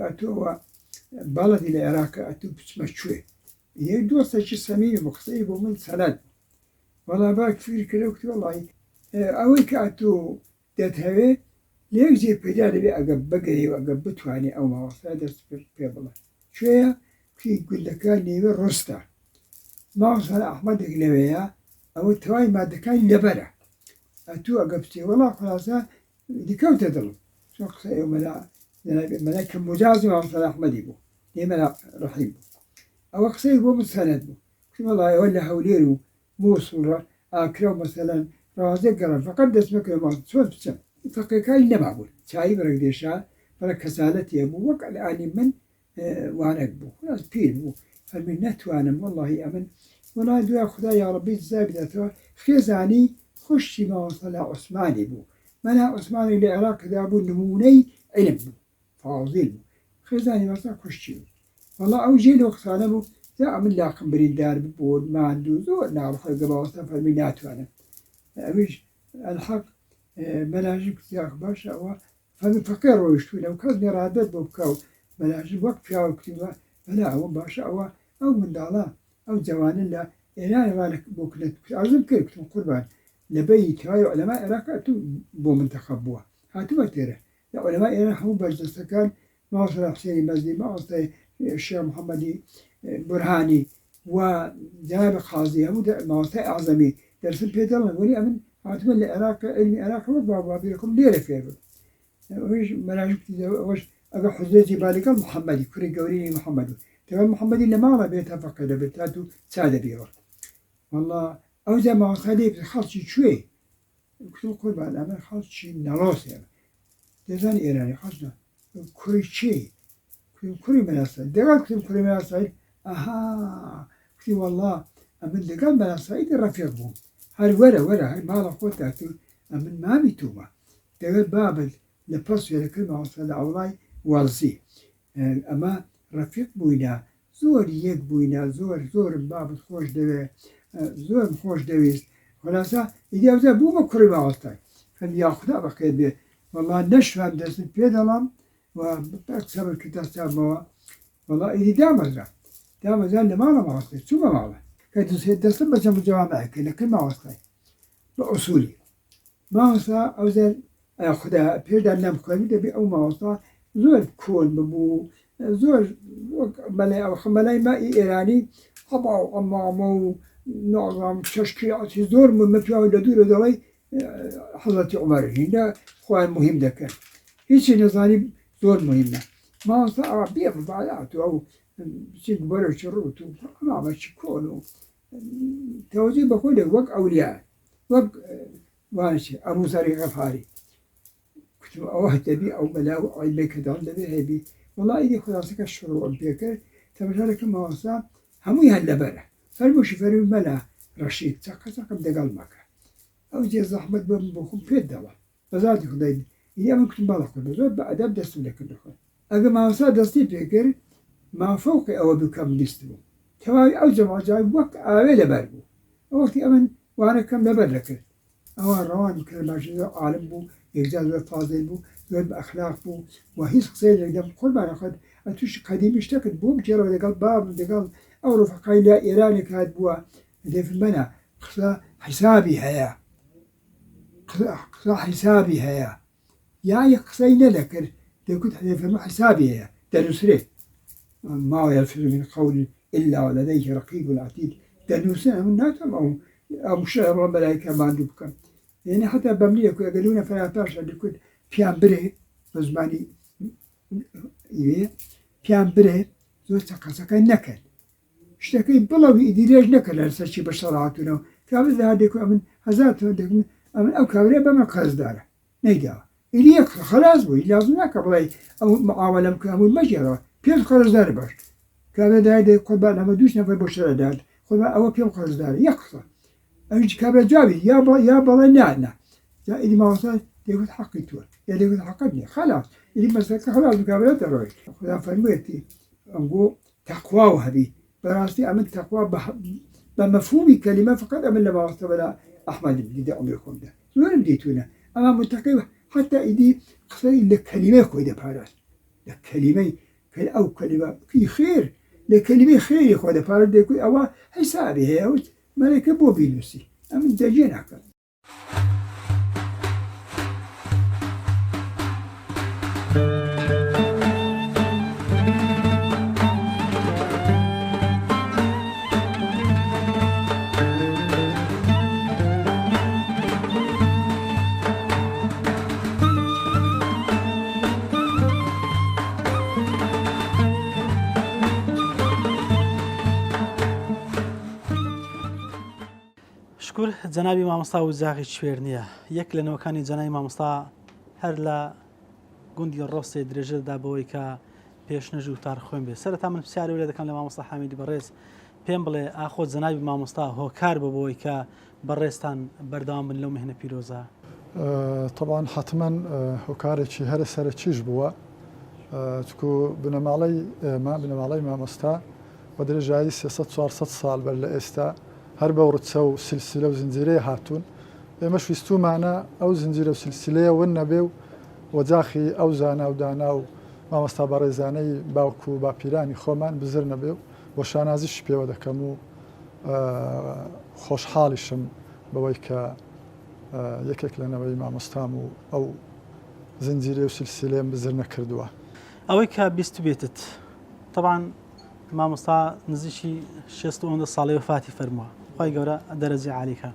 ئەتوو ئەوە بەڵەدی لە عێراق ئەتوو بچمە کوێ یەک دۆستێکی سەمیمی بوو قسەی بۆ من سەند بوو وەڵا باک فیر کرد وتی وەڵی ئەوەی کە ئەتوو دەتهەوێ لە یەک جێ پەیدا دەبێ ئەگەر بگەی و ئەگەر بتوانێ ئەو مامۆستایە دەست پێ بڵێ کوێیە کوی گوندەکە نێوی ڕۆستە مامۆستا ئەحمەدێک لەوێیە ئەوە تەوای مادەکانی لەبەرە ئەتوو ئەگە بچێ وەڵا خولاسە دیکەوتە دڵم چۆن قسە ئێو مەلا مەلا کە مجازی مامۆستا ئەحمەدی بوو نێ مەلا ڕەحیم بوو ئەوە قسەی بۆ من سەنەد بوو کوتم وەڵا ئێوە لە هەولێر و موسڵ ڕە ئاکرە و مەسەلەن ڕازێک گەڕام فەقەت دەست مەکەوێ ماڵ چۆن بچم. فەقێکانی نەمابوون چایی بڕێک دێشا بڕێک کەسالەتی هەبوو وەک ئەلئانی من وانەک بوو خلاص پیر بوو فەرمی نەتوانم وەڵاهی ئەمن وەڵا دوای خودا یاڕەبی جزای بداتەوە خێزانی خوشکی مامۆستا لا عوسمانی بوو مەلا عوسمانی لە عێراقدا بوو نموونەی عیلم بوو فازیل بوو خێزانی مامۆستا خوشکی بوو وەڵا ئەو جێی لەو قسانە بوو جا ئەمن لاقم بریندار ببوو ماندوو زۆر ناڕەحەت گە مامۆستا فەرمی ناتوانم ئەویش ئەلحەق مەلاژی کوتی ئاخ باشە ئەوە. فەرمی فەقێ ڕۆیشتوونە و کەس نیە ڕادەت بۆ بکا و مەلاژن وەک پیاوە کوتی وە مەلا ئەوە باشە ئەوە ئەو منداڵە ئەو جەوانە لە ئێران ڕا لە بۆ کنەت کوت عەرزم کرد کوتم قوربان لە بەینی تەواوی عولەمای عێراق ئەتوو بۆ منتەخەب بووە هاتوومە تێرە لە عولەمای ئێران هەموو بەرجەستەکان مامۆستا حوسێنی مەزنی، مامۆستای شێخ محەممەدی بورهانی و جەنابی قازی هەموو مامۆستای ئەعزەمی دەرسم پێ دەڵێن وەلی ئەمن هاتوومە لە عێراق عیلمی عێراق وەک باب باپیرەکەم لێرە فێر بم ئەویش مەلاژ ئەوەش ئەگە حوزرەتی با لەگەڵ محەممەدی کوڕی گەورەی محەممەد و تەوە محەممەدی لە ماڵە بێت تا فەقێ دەبێت تا تو چا دەبیەوە والله ئەوجا مامۆستا لێ خەڵکی کوێی کوتم قوربان ئەمن خەڵکی نەڵۆسێم دەزانی ئێرانی خەڵک کوڕی کێی؟ کوتم کوڕی مەلا سەعید. دەگەڵ کوتم کوڕی مەلا سەعید، ئەها کوتی وەڵڵا ئەمن لەگەڵ مەلا سەعیدی ڕەفیق بووم. هەر وەرە وەرە هەر ماڵە خۆتە تو ئەمن مامی توومە. دەگەڵ بابت لە پەس وێرەکرد مامۆستا لە عەوڵای وەڵزی. ئەمە ڕەفیق بووینە زۆر یەک بووینە زۆر زۆرم بابت خۆش دەوێ زۆرم خۆش دەویست خولاسە ئیدی ئەوجا بوومە کوڕی مامۆستای فەرمی یاخودا بەخێر بێ وەڵا نەشوام دەستت پێ دەڵام و سەبر کرد دەستامەوە وەڵا ئیدی دامەزرا دامەزرا لە ماڵە مامۆستای چوومە ماڵە کە دوسێ دەستم بە جەم و جەوامع کرد لە کن مامۆستای بە ئوسولی مامۆستا ئەوجار خودا پێشدا نەمخوێنی دەبێ ئەو مامۆستا زۆر کۆن ببوو زۆر وەک مەلای ئەو مەلای مائی ئێرانی عەبا و عەمامە و نازانم چەشکی عەتی زۆر مهمە پیاوە لە دوورە دەڵێی حەزرەتی عومەر هیندە خۆیان مهم دەکەن هیچی نەزانی زۆر مهمە مامۆستا ئەوە بێ مبالات و ئەو چی بەرەکی ڕووت و عەمامەکی کۆن و تەوەجهی بە خۆی دەکرد وەک ئەولیا وەک وانچێ ئەبوو زەری غەفاری کوتم ئەوە دەبی ئەو مەلا و عیلمەی کە دەڵێن دەبێ هەیبی وەڵا ئیدی خولاسەکە شروعم پێ کرد تەماشا دەکەم مامۆستا هەمووی هەر لەبەرە فەرمووشی فەرمووی مەلا ڕەشید چەقە چەقم دەگەڵ مەکە ئەو جێ زەحمەت بۆ من بۆ خۆم پێت دەڵێم بە زاتی خودای ئیدی ئەمن کوتم بەڵێ قوربان زۆر بە ئەدەب دەستم لێ کرد خۆی ئەگە مامۆستا دەستی پێ کرد مافەوقی ئەوە بوو کە من بیستبووم تەواوی ئەو جەماعەت جای وەک ئاوێ لەبەر بوو ئەو وەختی ئەمن وانەکەم لەبەر دەکرد ئەوە ڕەوانی کرماشی زۆر عالم بوو یەکجار زۆر فازیل بوو زۆر بە ئەخلاق بوو و هیچ قسەی لەگەم قوربانە خۆت ئەتوش قەدیمی شتەکت بۆم گێڕەوە لەگەڵ بابم لەگەڵ ئەو ڕفقای لە ئێرانێک هات بووە دەفرمەنە قسە حیسابی هەیە قسە حیسابی هەیە یانی قسەی نەدەکرد دەگوت دەفەرموو حیسابی هەیە دەنووسرێ ما يلفظ من قول إلا ولديه رقيب عتيد دەنووسن ئەمن ناتوانم ئەو ئەو شعر بڵێم مەلایکە ماندوو بکەم یعنی حتا بەملی یەکو ئەگەر لەو نەفەرە پاشا دەکوت پیان برێ بە زمانی ئیوێ پیان برێ زۆر چەقەسەکە نەکەن شتەکەی بڵەو ئیدی لێژ نەکە لە سەر چی بە شەڕ هاتوونەوە کابرا لە هەردێک ئەمن هەزار تۆ دەکم ئەمن ئەو کابرای بە من قەرزدارە نەیداوە ئیدی یەک خەلاس بوو لازم ناکە بڵێ ئەو معامەلەم کە هەمووی مەگێڕەوە پێم قەرزدارە باش کابرا دای دەی قوربان ئەمە دووش نەفەر بۆ شەرع دات قوربان ئەوە پێم قەرزدارە یەک قسە ئەویش کابرا جوابی یا بڵێ یا بەڵێ نا نا جا ئیدی مامۆستا دەیگوت حەقی تۆ یا دەیگوت حەقت نییە خەلاس ئیدی مەسەلەکە خەلاس بوو کابرا دەڕۆی خودا فەرموویەتی ئەنگۆ تەقواو هەبی بەراستی ئەمن تەقوا بە مەفهومی کەلیمە فقط ئەمن لە مامۆستا مەلا ئەحمەدم دی دە عومری خۆمدا زۆرم دیتونە ئەما متەقی حتا ئیدی قسەی لە کەلیمەی خۆی دەپاراست لە کەلیمەی کە ئەو کەلیمە کی خێر لە کەلیمەی خێری خۆ دەپارێت دەکوی ئەوە حیسابی هەیە وت مەلەکە بۆ بینوسی ئەمن دەجێ ناکەم. شکور جەنابی مامۆستا وجاغی شوێر نییە یەک لە نەوەکانی جەنای مامۆستا هەر لە گوندی ڕۆستێ درێژە دەدا بەوەی کە پێشنوێژ و وتارخوێن بێ سەرەتا من پرسیاری لێ دەکەم لە مامۆستا حامیدی بەڕێز پێم بڵێ ئاخۆ جەنابی مامۆستا هۆکار بۆ بەوەی کە بەڕێزتان بەردەوام بن لەو مهنە پیرۆزە؟ تەبعەن حەتمەن هۆکارێکی هەرە سەرەکیش بووە چکو بنەماڵەی ئێمە بنەماڵەی مامۆستا بە درێژایی 300 400 ساڵ بەر لە ئێستا هەر بەو ڕچە و سلسلە و زنجیرەیە هاتوون ئێمەش ویستوومانە ئەو زنجیرە و سلسلەیە ون نەبێ و. وەجاخی ئەو زانا و دانا و مامۆستا بەڕێزانەی باوک و باپیرانی خۆمان بزر نەبێ و شانازیشی پێوە دەکەم و خۆشحاڵیشم بەوەی کە یەکێک لە نەوەی مامۆستام و ئەو زنجیرەی و سلسلەیەم بزر نەکردووە. ئەوەی کە بیستبێتت تەبعەن مامۆستا نزیکی شێست و ئەوەندە ساڵی وەفاتی فەرمووە خوای گەورە دەرەجەی عالی کا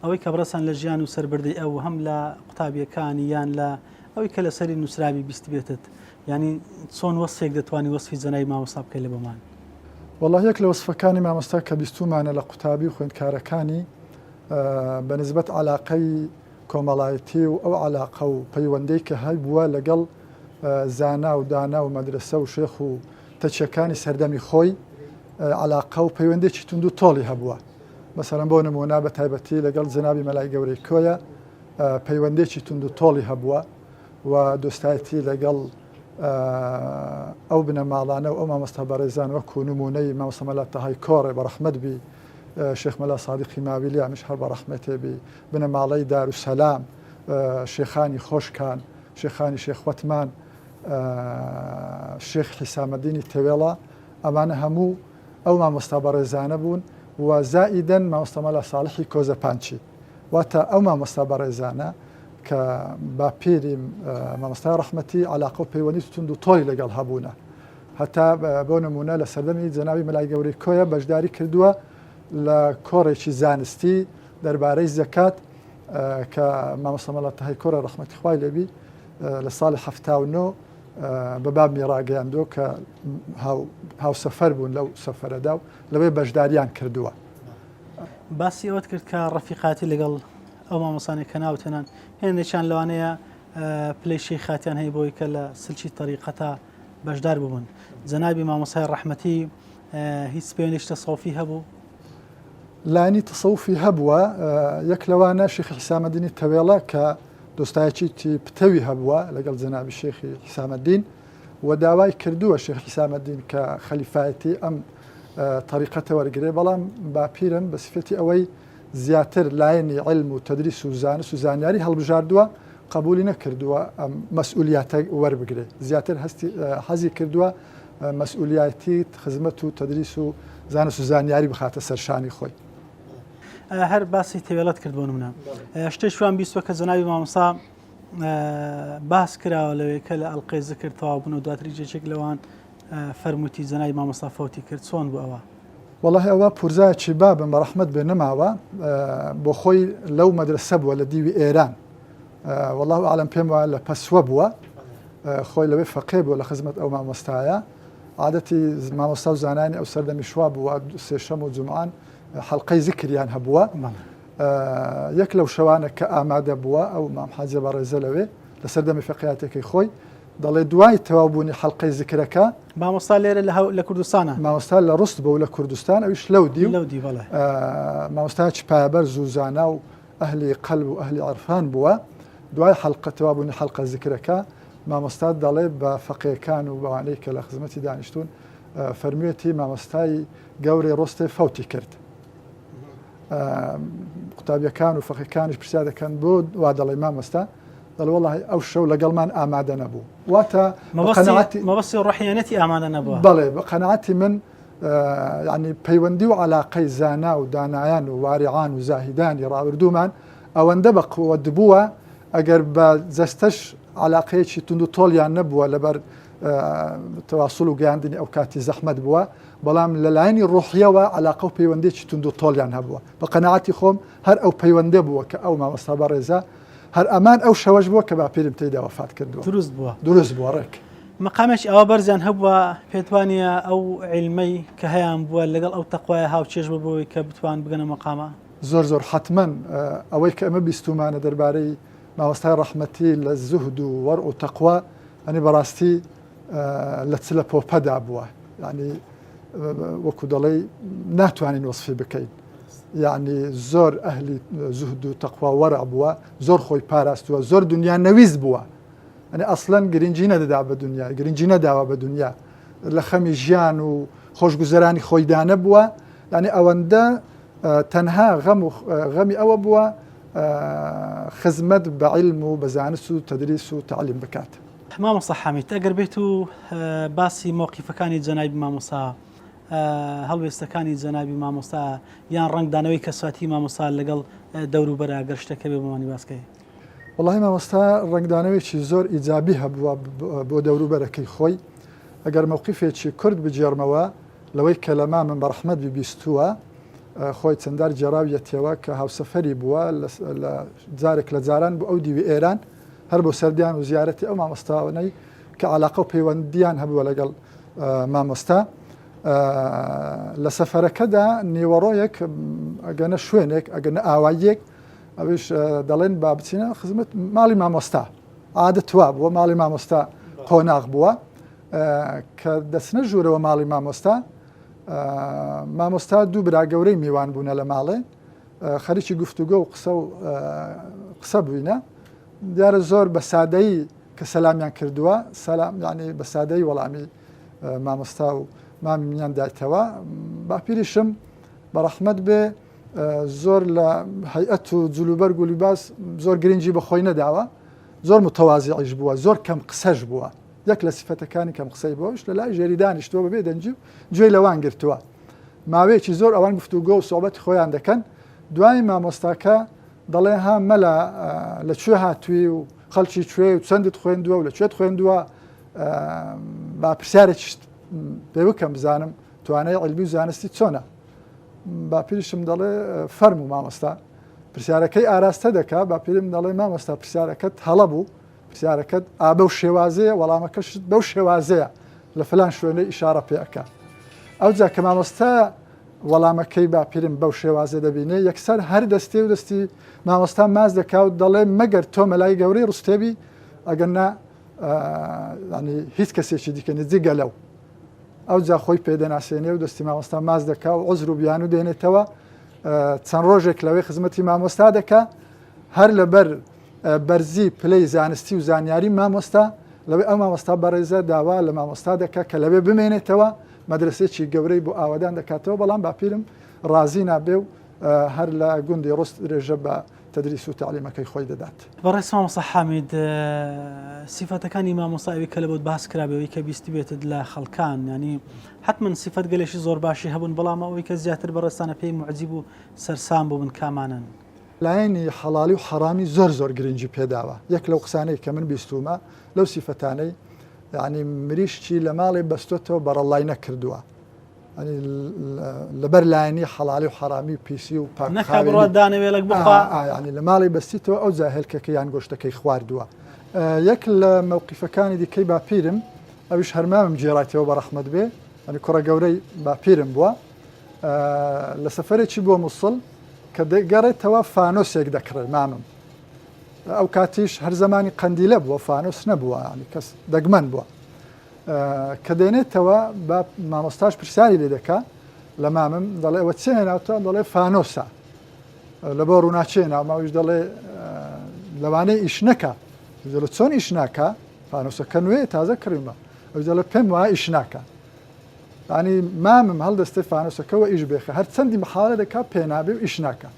ئەوەی کە بڕەسان لە ژیان و سەربردەی ئەو هەم لە قوتابیەکانی یان لە ئەوەی کە لەسەری نووسرابی بیستبێتت یعنی چۆن وەسفێک دەتوانی وەسفی جەنابی مامۆستا بکەی لە بۆمان؟ وەڵا یەک لە وەسفەکانی مامۆستا کە بیستوومانە لە قوتابی و خوێندکارەکانی بە نسبەت عەلاقەی کۆمەڵایەتی و ئەو عەلاقە و پەیوەندەی کە هەیبووە لەگەڵ زانا و دانا و مەدرەسە و شێخ و تەکیەکانی سەردەمی خۆی عەلاقە و پەیوەندێکی توند و تۆڵی هەبووە مەسەلەن بۆ نموونە بە تایبەتی لەگەڵ جەنابی مەلای گەورەی کۆیە پەیوەندێکی توند و تۆڵی هەبووە و دۆستایەتی لەگەڵ ئەو بنەماڵانە و ئەو مامۆستا بەڕێزان وەکو نموونەی مامۆستا مەلا تەهای کۆڕێ بە ڕەحمەت بی شێخ مەلا سادقی ماویلی ئەمیش هەر بە ڕەحمەتێ بی بنەماڵەی دارولسەلام شێخانی خۆشکان شێخانی شێخ وەتمان شێخ حیسامەدینی تەوێڵە ئەمانە هەموو ئەو مامۆستا بەڕێزانە بوون و زائیدەن مامۆستا مەلا ساڵحی کۆزەپانچی واتە ئەو مامۆستا بەڕێزانە کە باپیری مامۆستای ڕەحمەتی عەلاقە و پەیوەندی توند و تۆڵی لەگەڵ هەبوونە هەتا بۆ نمونە لە سەردەمی جەنابی مەلای گەورەی کۆیە بەشداری کردووە لە کۆڕێکی زانستی دەربارەی زەکات کە مامۆستا مەلا تەهای کۆرە ڕەحمەتی خوای لێبی لە ساڵی 79 بە بابمی ڕاگەیاندووە کە هاوسەفەر بوون لەو سەفەرەدا و لەوەی بەشداریان کردووە. باسی ئەوەت کرد کە ڕەفیقاتی لەگەڵ ئەو مامۆسانەی کە ناوت هێنان هێندێکیان لەوانەیە پلەی شەیخاتیان هەیە بۆی کە لە سلکی تەریقەتا بەشدار ببوون جەنابی مامۆسای ڕەحمەتی هیچ پەیوەندیش تەسەوفی هەبوو؟ لایەنی تەسەوفی هەبووە یەک لەوانە شێخی حیسامەدینی تەوێڵە کە دۆستایەکیی پتەوی هەبووە لەگەڵ جەنابی شێخی حیسامەدین و داوای کردووە شێخ حیسامەدین کە خەلیفایەتی ئەم تەریقەتە وەرگێ بەڵام باپیرم بە سفەتی ئەوەی زیاتر لایەنی علم و تدریس و زانست و زانیاری هەڵبژاردووە قبولی نەکردووە ئەم مەسئولیاتە وەربگرێ زیاتر هەستی حەزی کردووە مەسئولیاتی خزمەت و تدریس و زانست و زانیاری بخاتە سەر شانی خۆی. هەر باسی تەوێڵت کرد بۆ نمونە شتێک شوان بیستوە کە جەنابی مامۆستا باس کراوە لەوێ کە لە ئەڵلقەی زکرد تەواو بوون و دواتری جێچێک لەوان فەرمووتی جەنابی مامۆستا فەوتی کرد چۆن بوو ئەوە؟ وەڵاهی ئەوە پورزایەکی بابم بە ڕەحمەت بێ نەماوە بۆ خۆی لەو مەدرەسە بووە لە دیوی ئێران والله اعلم پێم وایە لە پەسوە بووە خۆی لەوێ فەقێ بووە لە خزمەت ئەو مامۆستایە عادەتی مامۆستا و زانانی ئەو سەردەمی شوا بووە سێشەم و جومعان حەڵقەی زکریان هەبووە یەک لەو شەوانە کە ئامادە بووە ئەو مام حاجە بەڕێزە لەوێ لە سەردەمی فەقیاتەکەی خۆی دەڵێ دوای تەواو بوونی حەڵقەی زکرەکە. مامۆستا لێرە لە لە کوردستانە؟ مامۆستا لە ڕست بوو لە کوردستان ئەویش لەو دیو. لەو دیو بەڵێ. مامۆستایەکی پایەبەرز و زانا و ئەهلی قەلب و ئەهلی عرفان بووە. دوای حەڵقە تەواو بوونی حەڵقە زکرەکە مامۆستا دەڵێ بە فەقێکان و بەوانەی کە لە خزمەتی دانیشتوون فەرموویەتی مامۆستای گەورەی ڕۆستێ فەوتی کرد. قوتابیەکان و فەقێکانیش پرسیار دەکەن بۆ وا دەڵێی مامۆستا؟ دەڵێ وەڵاهی ئەو شەو لەگەڵمان ئامادە نەبوو واتە قەناعەتی مەبەستی ڕۆحیانەتی ئامادە نەبووە بەڵێ بە قەناعەتی من یعنی پەیوەندی و علاقەی زانا و دانایان و واریعان و زاهیدانی ڕابردوومان ئەوەندە بە قوت بووە ئەگەر بە جەستەش علاقەیەکی توند و تۆڵیان نەبووە لەبەر تەواسڵ و گەیاندنی ئەو کاتی زەحمەت بووە بەڵام لەلایەنی ڕۆحیەوە علاقە و پەیوەندێکی توند و تۆڵیان هەبووە بە قەناعەتی خۆم هەر ئەو پەیوەندە بووە کە ئەو مامۆستا بەڕێزە هەر ئەمان ئەو شەوەش بووە کە باپیرم تێیدا وەفات کردووە. دروست بووە. دروست بووە ڕێک. مەقامێکی ئاوا بەرزیان هەبووە پێت وانییە ئەو عیلمەی کە هەیان بووە لەگەڵ ئەو تەقوایە هاوچێژ بوو بۆی کە بتوان بگەنە مەقامە؟ زۆر زۆر حەتمەن ئەوەی کە ئەمە بیستوومانە دەربارەی مامۆستای ڕەحمەتی لە زوهد و وەرع و تەقوا ئەنی بەڕاستی لە چلە پۆپەدا بووە یعنی وەکو دەڵێی ناتوانین وەسفی بکەین یعنی زۆر ئەهلی زوهد و تەقوا وەرع بووە زۆر خۆی پاراستووە زۆر دنیا نەویست بووە ئەنی ئەسلەن گرنگی نەدەدا بە دنیا گرنگی نەداوە بە دنیا لە خەمی ژیان و خۆشگوزەرانی خۆیدا نەبووە یعنی ئەوەندە تەنها غەم و غەمی ئەوە بووە. خزمەت بە عیلم و بە زانست و تەدریس و تەعلیم بکات. مامۆستا حامید ئەگەر بێت و باسی مەوقیفەکانی جەنابی مامۆستا هەڵوێستەکانی جەنابی مامۆستا یان ڕەنگدانەوەی کەساتی مامۆستا لەگەڵ دەوروبەرا گەر شتێک هەبێ بۆمانی باس کەی. وەڵاهی مامۆستا ڕەنگدانەوەیەکی زۆر ئیجابی هەبووە بۆ دەوروبەرەکەی خۆی ئەگەر مەوقیفێکی کورت بگێڕمەوە لەوەی کە لە مامم بە ڕەحمەت بی بیستووە خۆی چەندار گێڕاویەتیەوە کە هاوسەفەری بووە لە جارێک لە جاران بۆ ئەو دیوی ئێران هەر بۆ سەردان و زیارەتی ئەو مامۆستاوانەی کە علاقە و پەیوەندیان هەبووە لەگەڵ مامۆستا لە سەفەرەکەدا نیوەڕۆیەک ئەگەنە شوێنێک ئەگەنە ئاواییەک ئەویش دەڵێن با بچینە خزمەت ماڵی مامۆستا عادەت وا بووە ماڵی مامۆستا قۆناغ بووە کە دەچنە ژوورەوە ماڵی مامۆستا مامۆستا دوو برا گەورەی میوان بوونە لە ماڵێ خەریکی گفتوگۆ و قسە و قسە بووینە دیارە زۆر بە سادەیی کە سەلامیان کردووە سەلام یعنی بە سادەی وەڵامی مامۆستا و مامی منیان دایتەوە باپیریشم بە ڕەحمەت بێ زۆر لە هەیئەت و جلوبەرگ و لیباس زۆر گرنگی بە خۆی نەداوە زۆر متەوازیعیش بووە زۆر کەم قسەش بووە یەک لە سیفەتەکانی کەم قسەی بووە لە لای ژێری دانیشتووە بەبێ دەنگی و گوێی لەوان گرتووە ماوەیەکی زۆر ئەوان گفتوگۆ و سۆبەتی خۆیان دەکەن دوای مامۆستاکە دەڵێ ها مەلا لە کوێ هاتووی و خەڵکی کوێ و چەندت خوێندووە و لە کوێت خوێندووە با پرسیارێکیشت پێ بکەم بزانم توانای عیلمی و زانستی چۆنە باپیریشم دەڵێ فەرموو مامۆستا پرسیارەکەی ئاراستە دەکا باپیرم دەڵێ مامۆستا پرسیارەکەت هەڵە بوو پرسیارەکەت ئا بەو شێوازەیە وەڵامەکەشت بەو شێوازەیە لە فلان شوێنەی ئیشارە پێ ئەکا ئەوجا کە مامۆستا وەڵامەکەی باپیرم بەو شێوازە دەبینێ یەکسەر هەر دەستێ و دەستی مامۆستا ماز دەکا و دەڵێ مەگەر تۆ مەلای گەورەی ڕستێبی ئەگەر نا ینی هیچ کەسێکی دیکە نزیکە لەو ئەوجا خۆی پێ دەناسێنێ و دەستی مامۆستا ماز دەکا و عوزر و بیانوو دێنێتەوە چەند ڕۆژێک لەوەی خزمەتی مامۆستا دەکا هەر لەبەر بەرزی پلەی زانستی و زانیاری مامۆستا لەوەی ئەو مامۆستا بەڕێزە داوا لە مامۆستا دەکا کە لەوێ بمێنێتەوە مەدرسێکی گەورەی بۆ ئاوادان دەکاتەوە بەڵام باپیرم ڕازی نابێ و هەر لە گوندی ڕست درێژە بە تەدریس و تەعلیمەکەی خۆی دەدات. بەڕێز مامۆستا حامید سیفەتەکانی مامۆستا ئەوی کە لەبۆت باس کرابێ ئەوی کە بیستبێتت لە خەڵکان یانی حەتمەن سیفەت گەلێکی زۆر باشی هەبوون بەڵام ئەوەی کە زیاتر بەڕێزتانە پێی موعجیب و سەرسام بووبن کامانەن؟ لایەنی حەڵالی و حەڕامی زۆر زۆر گرنگی پێداوە یەک لەو قسانەی کە من بیستوومە لەو سیفەتانەی یانی مریشکی لە ماڵێ بەستۆتەوە بەڕەڵای نەکردووە لەبەر لایەنی حەڵالی و حەرامی و پیسی و پاک نەکا بڕوا دانەوێڵک بخوا ینی لە ماڵی بەستیتەوە ئەو جا هێلکەکە یان گۆشتەکەی خواردووە یەک لە مەوقیفەکانی دیکەی باپیرم ئەویش هەرمامم گێڕایتەوە بە ڕەحمەت بێ ئەنی کوڕە گەورەی باپیرم بووە لە سەفەرێکی بۆ موسڵ کە دەگەڕێتەوە فانۆسێک دەکڕێ مامم ئەو کاتیش هەر زمانی قەندیلە بووە فانۆس نەبووە ینی کەس دەگمەن بووە کە دێنێتەوە با مامۆستاش پرسیاری لێ دەکا لە مامم دەڵێ ئەوە چێ هێناوتە دەڵێ فانۆسە لە بۆ ڕووناچێ ناوماویش دەڵێ لەوانەیە ئیش نەکا دەڵێ چۆن ئیش ناکا فانۆسەکە نوێ تازە کڕیمە ئەو دەڵێ پێم وایە ئیش ناکا ینی مامم هەڵدەستێ فانۆسەکەەوە ئیش بێخە هەر چەندی محاولە دەکا پێنابێ و ئیش ناکا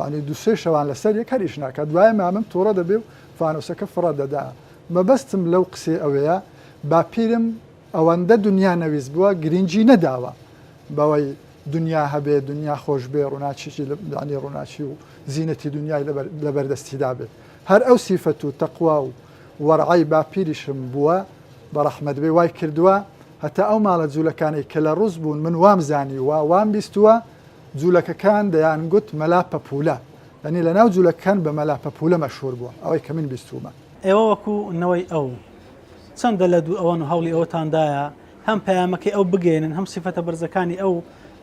ینی دوسێ شەوان لەسەر یەک هەر ئیش ناکا دوای مامم تووڕە دەبێ و فانۆسەکە فڕە دەدا مەبەستم لەو قسەی ئەوەیە باپیرم ئەوەندە دونیا نەویست بووە گرینگی نەداوە بەوەی دونیا هەبێ دونیا خۆش بێ ڕووناکیی یانی ڕووناکی و زینەتی دونیای لەبەر دەستیدا بێ هەر ئەو سیفەت و تەقوا و وەرعەی باپیریشم بووە بە ڕەحمەت بێ وای کردووە هەتا ئەو ماڵە جوولەکانەی کە لە ڕووس بوون من وام زانیوە وام بیستووە جوولەکەکان دەیانگوت مەلا پەپوولە یانی لەناو جوولەکەکان بە مەلا پەپوولە مەشهوور بووە ئەوەی کە من بیستوومە. ئێوە وەکو نەوەی ئەو چەندە لە دوو ئەوەن و هەوڵی ئەوەتان دایە هەم پەیامەکەی ئەو بگەیەنن هەم سیفەتە بەرزەکانی ئەو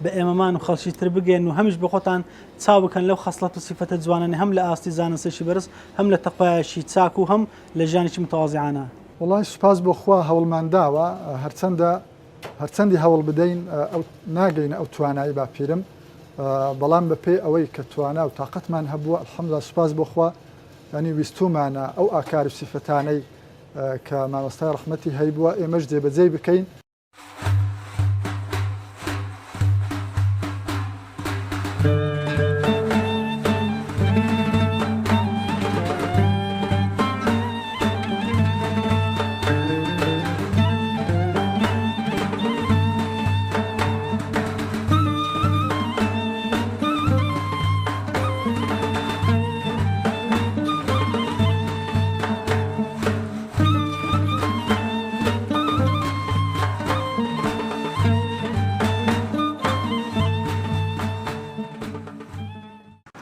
بە ئێمەمان و خەڵکی تر بگەیەنن و هەمیش بۆ خۆتان چاو بکەن لەو خەسڵەت و سیفەتە جوانانەی هەم لە ئاستی زانستێکی بەرز هەم لە تەقوایەکی چاک و هەم لە ژیانێکی متەوازیعانە. وەڵای سوپاس بۆ خوا هەوڵمان داوە هەرچەندە هەرچەندی هەوڵ بدەین ئەو ناگەینە ئەو توانایی باپیرم بەڵام بەپێی ئەوەی کە توانا و تاقەتمان هەبووە الحمدللە سوپاس بۆ خوا یانی ویستوومانە ئەو ئاکار و سیفەتانەی کە مامۆستای ڕەحمەتی هەیبووە ئێمەش جێبەجێی بکەین.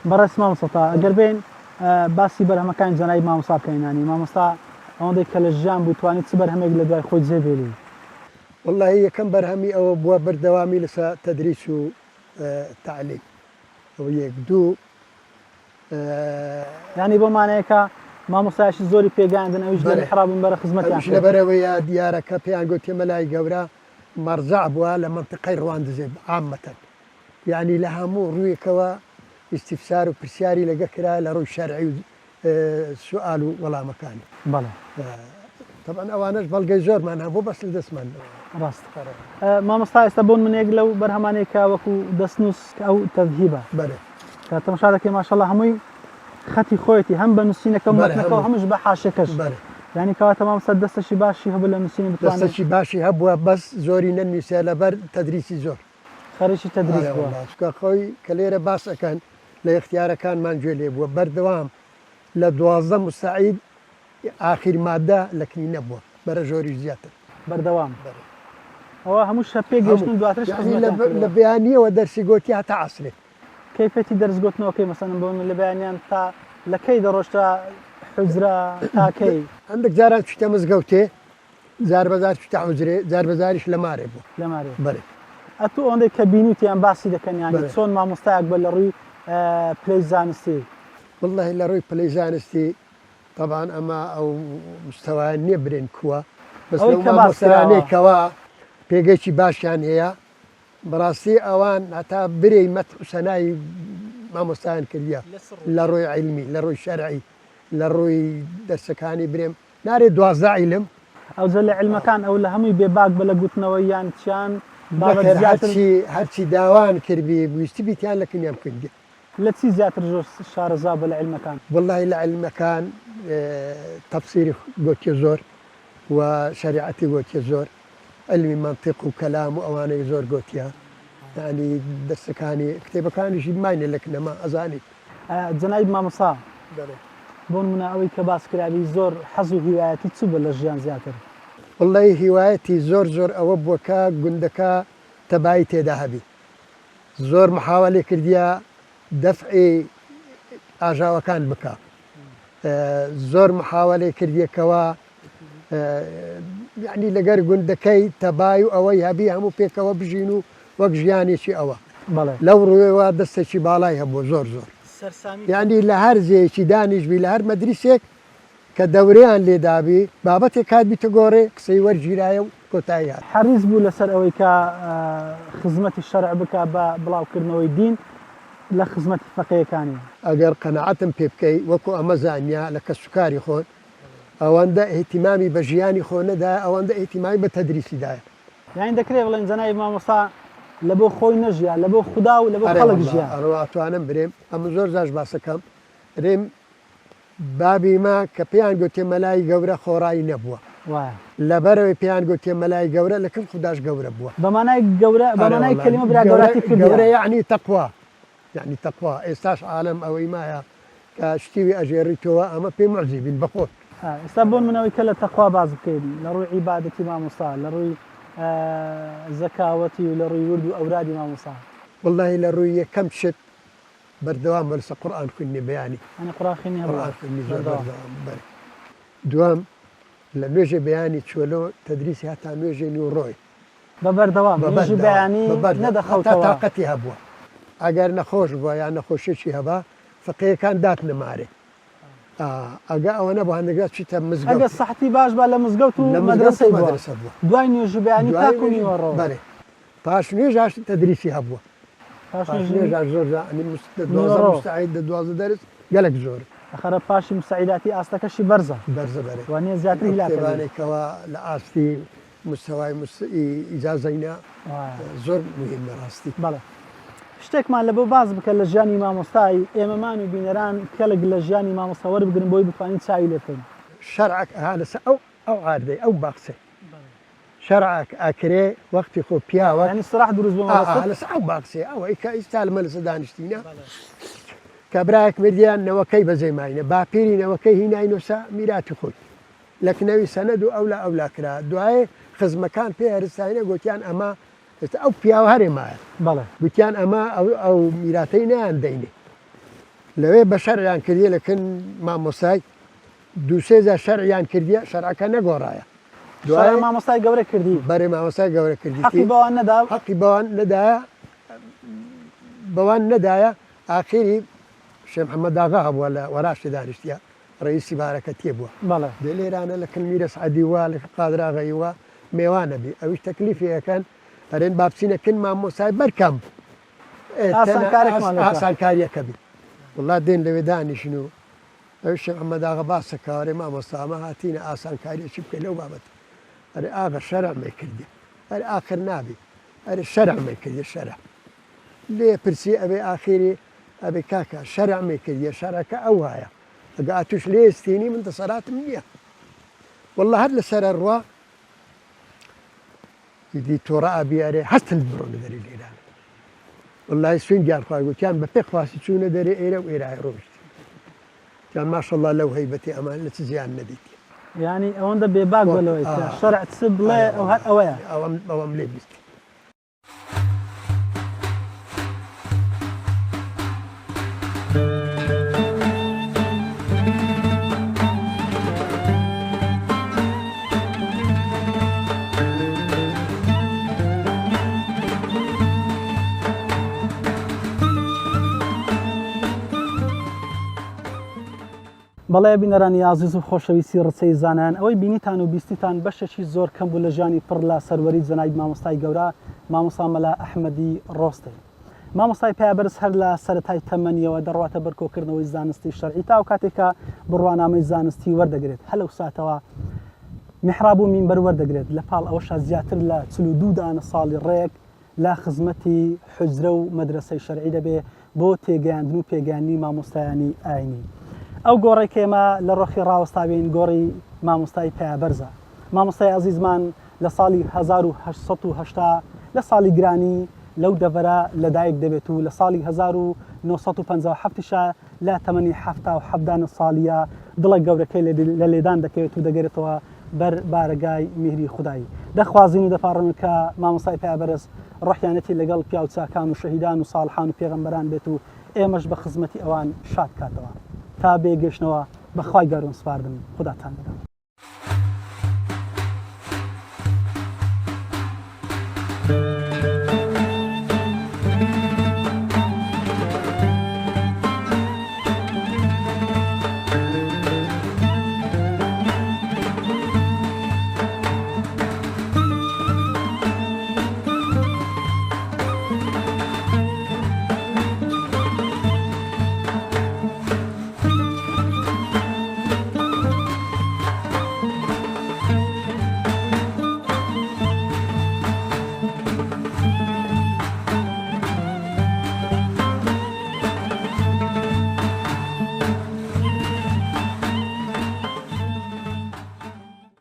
بەڕێز مامۆستا ئەگەر بێین باسی بەرهەمەکانی جەنابی مامۆستا بکەین یانی مامۆستا ئەوەندەی کە لە ژیان بوو توانی چ بەرهەمێک لە دوای خۆی جێ بێلی؟ وەڵاهی یەکەم بەرهەمی ئەوە بووە بەردەوامی لەسە تەدریس و تەعلیم ئەوە یەک دوو یانی بۆ مانایە کە مامۆستایەکی زۆری پێگەیاندن ئەویش لە میحراب و مینبەرە خزمەتیان ئەویش کرد. لەبەرئەوەیە دیارە کە پێیان گوتیە مەلای گەورە مەرجەع بووە لە مەنتیقەی ڕواندزێ عامەتەن یانی لە هەموو ڕوویەکەوە ئیستیفسار و پرسیاری لەگە کرا لە ڕووی شەرعی و سوئال و وەڵامەکانی. بەڵێ. تەبعەن ئەوانەش بەڵگەی زۆرمان هەبوو بەس لە دەستمان. ڕاستە. مامۆستا ئێستا بۆ نمونە یەک لەو بەرهەمانەی کە وەکو دەستنووس کە ئەو تەذهیبە. بەلێ. کە تەماشا دەکەی ماشاءاللە هەمووی خەتی خۆیەتی هەم بە نووسینەکە و مەتنەکە و هەمش بە حاشیەکەش. بەلێ. یانی کەواتە مامۆستا دەستەکی باشی هەبوو لە نووسینی بتوانێ. دەستەکی باشی هەبووە بەس زۆری نەنووسیە لەبەر تەدریسی زۆر. خەریکی تەدریس ئەرێ بووە. وەڵا چونکە خۆی کە لێرە باس ئەکەن لە ئیختیارەکانمان گوێ لێ بووە بەردەوام لە 12 مستعید ئاخیر مادە لە کنی نەبووە بەرە ژۆریش زیاتر. بەردەوام. بەرێ. ئەوە هەموو شە پێ گەیشتن هەموو. دواترش یەعنی لە خزمەتیان کردووە. لە بەیانیەوە دەرسی گۆتیە هەتا عەسرێ. کەیفەتی دەرس گۆتنەوەکەی مەسەلەن بۆ من لە بەیانیان تا لە کەی دەڕۆشتە حوجرە تا کەی؟ هەندێک جاران چوویتە مزگەوتێ جار بەجار چوویتە حوجرێ جار بەجاریش لە مارێ بووە. لە مارێ. بەرێ. ئەتوو ئەوەندەی کە بینیوتیان باسی دەکەن یانی بەرێ. چۆن مامۆستایەک بە لە ڕووی پلەی زانستی؟ وەڵڵاهی لە ڕووی پلەی زانستی تەبعەن ئەمە ئەو مستەوایە نیە برێن کووە بەس ئەوەی لەو کە باس کراوە. مامۆستایانەی کەوا پێگەیەکی باشیان هەیە بەڕاستی ئەوان هەتا برێی مەدح و سەنای مامۆستایان کردیە لە ڕووی عیلمی لە ڕووی شەرعی لە ڕووی دەرسەکانی برێم نارێ 12 عیلم. ئەوجە لە عیلمەکان ئەو لە هەمووی بێ باک بە لە گوتنەوەی یان چیان بابەت نەخێر زیاتر. هەرچی هەرچی داوان کردبی ویستبیتیان لە کنیان کردیە. لە چی زیاتر زۆر شارەزا بوە لە عیلمەکان؟ وەڵاهی لە عیلمەکان تەفسیری گۆتیە زۆر و شەریعەتی گۆتیە زۆر عیلمی مەنتیق و کەلام و ئەوانەی زۆر گۆتیە یانی دەرسەکانی کتێبەکانیشی ماینە لە کنەما ئەزانیت. جەنابی مامۆستا بەلێ. بۆ نمونە ئەوەی کە باس کرابی زۆر حەز و هیوایەتی چ بوە لە ژیان زیاتر؟ وەڵاهی هیوایەتی زۆر زۆر ئەوە بوە کە گوندەکە تەبایی تێدا هەبی زۆر محاوەلەی کردیە دەفعی ئاژاوەکان بکا زۆر محاوەلەی کردیە کەوا یعنی لەگەر گوندەکەی تەبای و ئەوەی هەبی هەموو پێکەوە بژین و وەک ژیانێکی ئەوە لەو ڕووەوە دەستێکی باڵای هەبوو زۆر زۆر یعنی لە هەر زێکی دانیشبی لە هەر مەدریسێک کە دەورەیان لێ دابی، بابەتێک هاتبیتە گۆڕێ، قسەی وەرگیرایە و کۆتایی هات. حەریس بوو لەسەر ئەوەی کە خزمەتی شەرع بکا بە بڵاوکردنەوەی دین لە خزمەتی فەقێیەکانی. ئەگەر قەناعەتم پێ بکەی وەکو ئەمە زانیا لە کەسوکاری خۆت ئەوەندە ئیهتیمامی بە ژیانی خۆ نەدایە ئەوەندە ئیهتیمامی بە تەدریسی دایە. یانی دەکرێ بڵێین جەنابی مامۆستا لە بۆ خۆی نەژیا لە بۆ خودا و لە بۆ ئەرێ خەڵک وەڵا ژیا. ئەڕۆ ئەتوانم برێم ئەمن زۆر جاش باسەکەم رێم بابی مە کە پێیان گۆتیە مەلای گەورە خۆڕایی نەبووە. وایە. لەبەرئەوەی پێیان گۆتیە مەلای گەورە لە کن خوداش گەورە بووە. بە مانای گەورە بە ئەرێ مانای وەڵا کەلیمە برا گەورە گەوراتی کردیە. گەورە یەعنی تەقوا یەعنی تەقوا ئێستاش عالەم ئەوەی مایە کە شتیوی ئەژێڕیتۆوە ئەمە پێ موعجی بین بە خۆت. ئا ئێستا بۆ نمونە ئەوەی کە لە تەقوا باس بکەین لە ڕووی عیبادەتی مامۆستا لە ڕووی زەکاوەتی و لە ڕووی ورد و ئەورادی مامۆستا. وەڵاهی لە ڕووی یەکەم شت بەردەوام بە لەسەر قورئان خویندنی بەیانی. یانی قورئان خویندنی هەبووە قورئان خویندنی زۆر بەردەوام. بەردەوام بوو بەرێ. دووەم لە نوێژێ بەیانی چووە لۆ تەدریسی هەتا نوێژێ نیوڕۆی. بە بەردەوام بە نوێژی بەردەوام بەیانی بە بەردەوام هەتا نەدەخەوتەوە. تاقەتی هەبووە. ئەگەر نەخۆش بووە یان نەخۆشیەکی هەبا فقێیەکان داتنە مارێ. ئا ئەگە ئەوە نەبوو هەندێک جار چیتە ئەگەر مزگەوتێ. سەحتی باش با لە مزگەوت و لە مزگەوت و مەدرەسەی بووە. مەدرەسە بووە. دوای نوێژی بەیانی دوای تاکوو نوێژی نیوەڕۆ. بەرێ. پاش نوێژاش تەدریسی هەبووە. پاش پاش نوێژی نوێژاش زۆر جا ئەنی مس دە 12 نیوەڕۆ. مستعید دە 12 دەرس گەلەک زۆر. ئەخەرە پاشی مستعیداتی ئاستەکەشی بەرزە. بەرزە بەرێ. وانیە زیاتر ئەو هیلاکە بی. کتێبانەی کەوا لە ئاستی مستەوای مس ئی ئیجازەینە وایە. زۆر موهیمە ڕاستی. بەڵێ. شتێکمان لەبۆ باس بکە لە ژیانی مامۆستای ئێمەمان و بینەران کەلک لە ژیانی مامۆستا وەربگرن بۆی بتوانین چاوی لێ بکەین. شەرعەک ئەها لەسەر ئەو ئەو عاردەی ئەو باخچەی. شەرعەک ئەکرێ وەختی خۆ پیاوەک یانی سراح دروست بۆ ئا مەبەستت؟ ئا لەسەر ئەو باخچەیە ئەوەی کە ئیستا لەمە لەسەر دانیشتینە کە برایەک مردیان نەوەکەی بەجێ ماینە باپیری نەوەکەی هیناینۆسە میراتی خۆی لەکنەوی سەنەد و ئەولا ئەولا کرا دوایێ خزمەکان پێ هەرستاینە گۆتیان ئەمە ئێستا ئەو پیاوە هەرێ مایە بەڵێ. گوتیان ئەمە ئەو ئەو میراتەی نایان دەینێ. لەوێ بە شەرعیان کردیە لە کن مامۆستای دووسێ جار شەرعیان کردیە شەرعەکە نەگۆڕایە دوای مامۆستای گەورە کردی بەرێ مامۆستای گەورە کردی حەقی بەوان نەدا حەقی بەوان نەدایە بەوان نەدایە ئاخیری شێ محەممەد ئاغا هەبووە لە وەراشێ دانیشتیە ڕئیسی بارەکەتیە بووە بەڵێ دێ لێرانە لە کن میرە سعدی وا لە قادراغەی وا مێوانە بی ئەویش تەکلیفی ئەکەن ئەرێن با بچینە کن مامۆستای بەرکەم ئاسانکارێکمان لێ بکە. ئاسانکاریەکە بی وڵا دێن لەوێ دانیشن و ئەویش شێخ محەمەد ئاغا باسە کە ئەرێ مامۆستا ئەمە هاتینە ئاسانکاریەکی بکەی لەو بابەتە ئەرێ ئاغا شەرع مەی کردیە ئەرێ ئاخر نابی ئەرێ شەرع مەی کردیە شەرع لێ پرسی ئەبێ ئاخیری ئەبێ کاکە شەرع مەی کردیە شەرعەکە ئەوهایە ئەگە ئەتوش لێ ستینی من دەسەلاتم نییە واللە هەر لەسەرە ڕوا ئیدی توڕە ئەبی ئەرێ هەستن بڕۆنە دەرێ لێرانە وەڵڵاهی سوێندیان خوارد گوتیان بە پێ خواسی چوونە دەرێ ئێرە و ئێرایە ڕۆیشتین گوتیان ماشەڵڵا لەو هەیبەتی ئەمان لە چ زیان نەدیتیە. یانی ئەوەندە بێباک بووە لەوەی کە شەرع چ بڵێ ئەو هەر ئەوەیە. ئەوەم ئەوەم لێ بیست. بەڵێ بینەرانی ئازیز و خۆشەویستی ڕچەی زانایان ئەوەی بینیتان و بیستیتان بەشێکی زۆر کەم بوو لە ژیانی پڕ لە سەروەری جەنابی مامۆستای گەورە مامۆستا مەلا ئەحمەدی ڕۆستەی. مامۆستای پایەبەرز هەر لە سەرەتای تەمەنیەوە دەڕواتە بەر کۆکردنەوەی زانستی شەرعی تا ئەو کاتێک کە بڕوانامەی زانستی وەردەگرێت هەر لەو ساتەوە میحراب و مینبەر وەردەگرێت لە پاڵ ئەوەشا زیاتر لە 42 دانە ساڵی ڕێک لە خزمەتی حوجرە و مەدرەسەی شەرعی دەبێ بۆ تێگەیاندن و پێگەیاندنی مامۆستایانی ئاینی. ئەو گۆڕەی کە ئێمە لە ڕۆخی ڕاوەستاوین گۆڕی مامۆستای پایەبەرزە. مامۆستای ئازیزمان لە ساڵی 1880 لە ساڵی گرانی لەو دەڤەرە لەدایک دەبێت و لە ساڵی 1957 یشا لە تەمەنی 77 دانە ساڵییە دڵە گەورەکەی لە لێدان دەکەوێت و دەگەرێتەوە بەر بارەگای میهری خودایی. دەخوازین و دەپاڕێین کە مامۆستای پایەبەرز ڕۆحیانەتی لەگەڵ پیاوچاکان و شەهیدان و ساڵحان و پێغەمبەران بێت و ئێمەش بە خزمەتی ئەوان شاد کاتەوە. تا بێ گەیشتنەوە بە خوای گەورەم سپاردن. خوداتان لەگەڵ.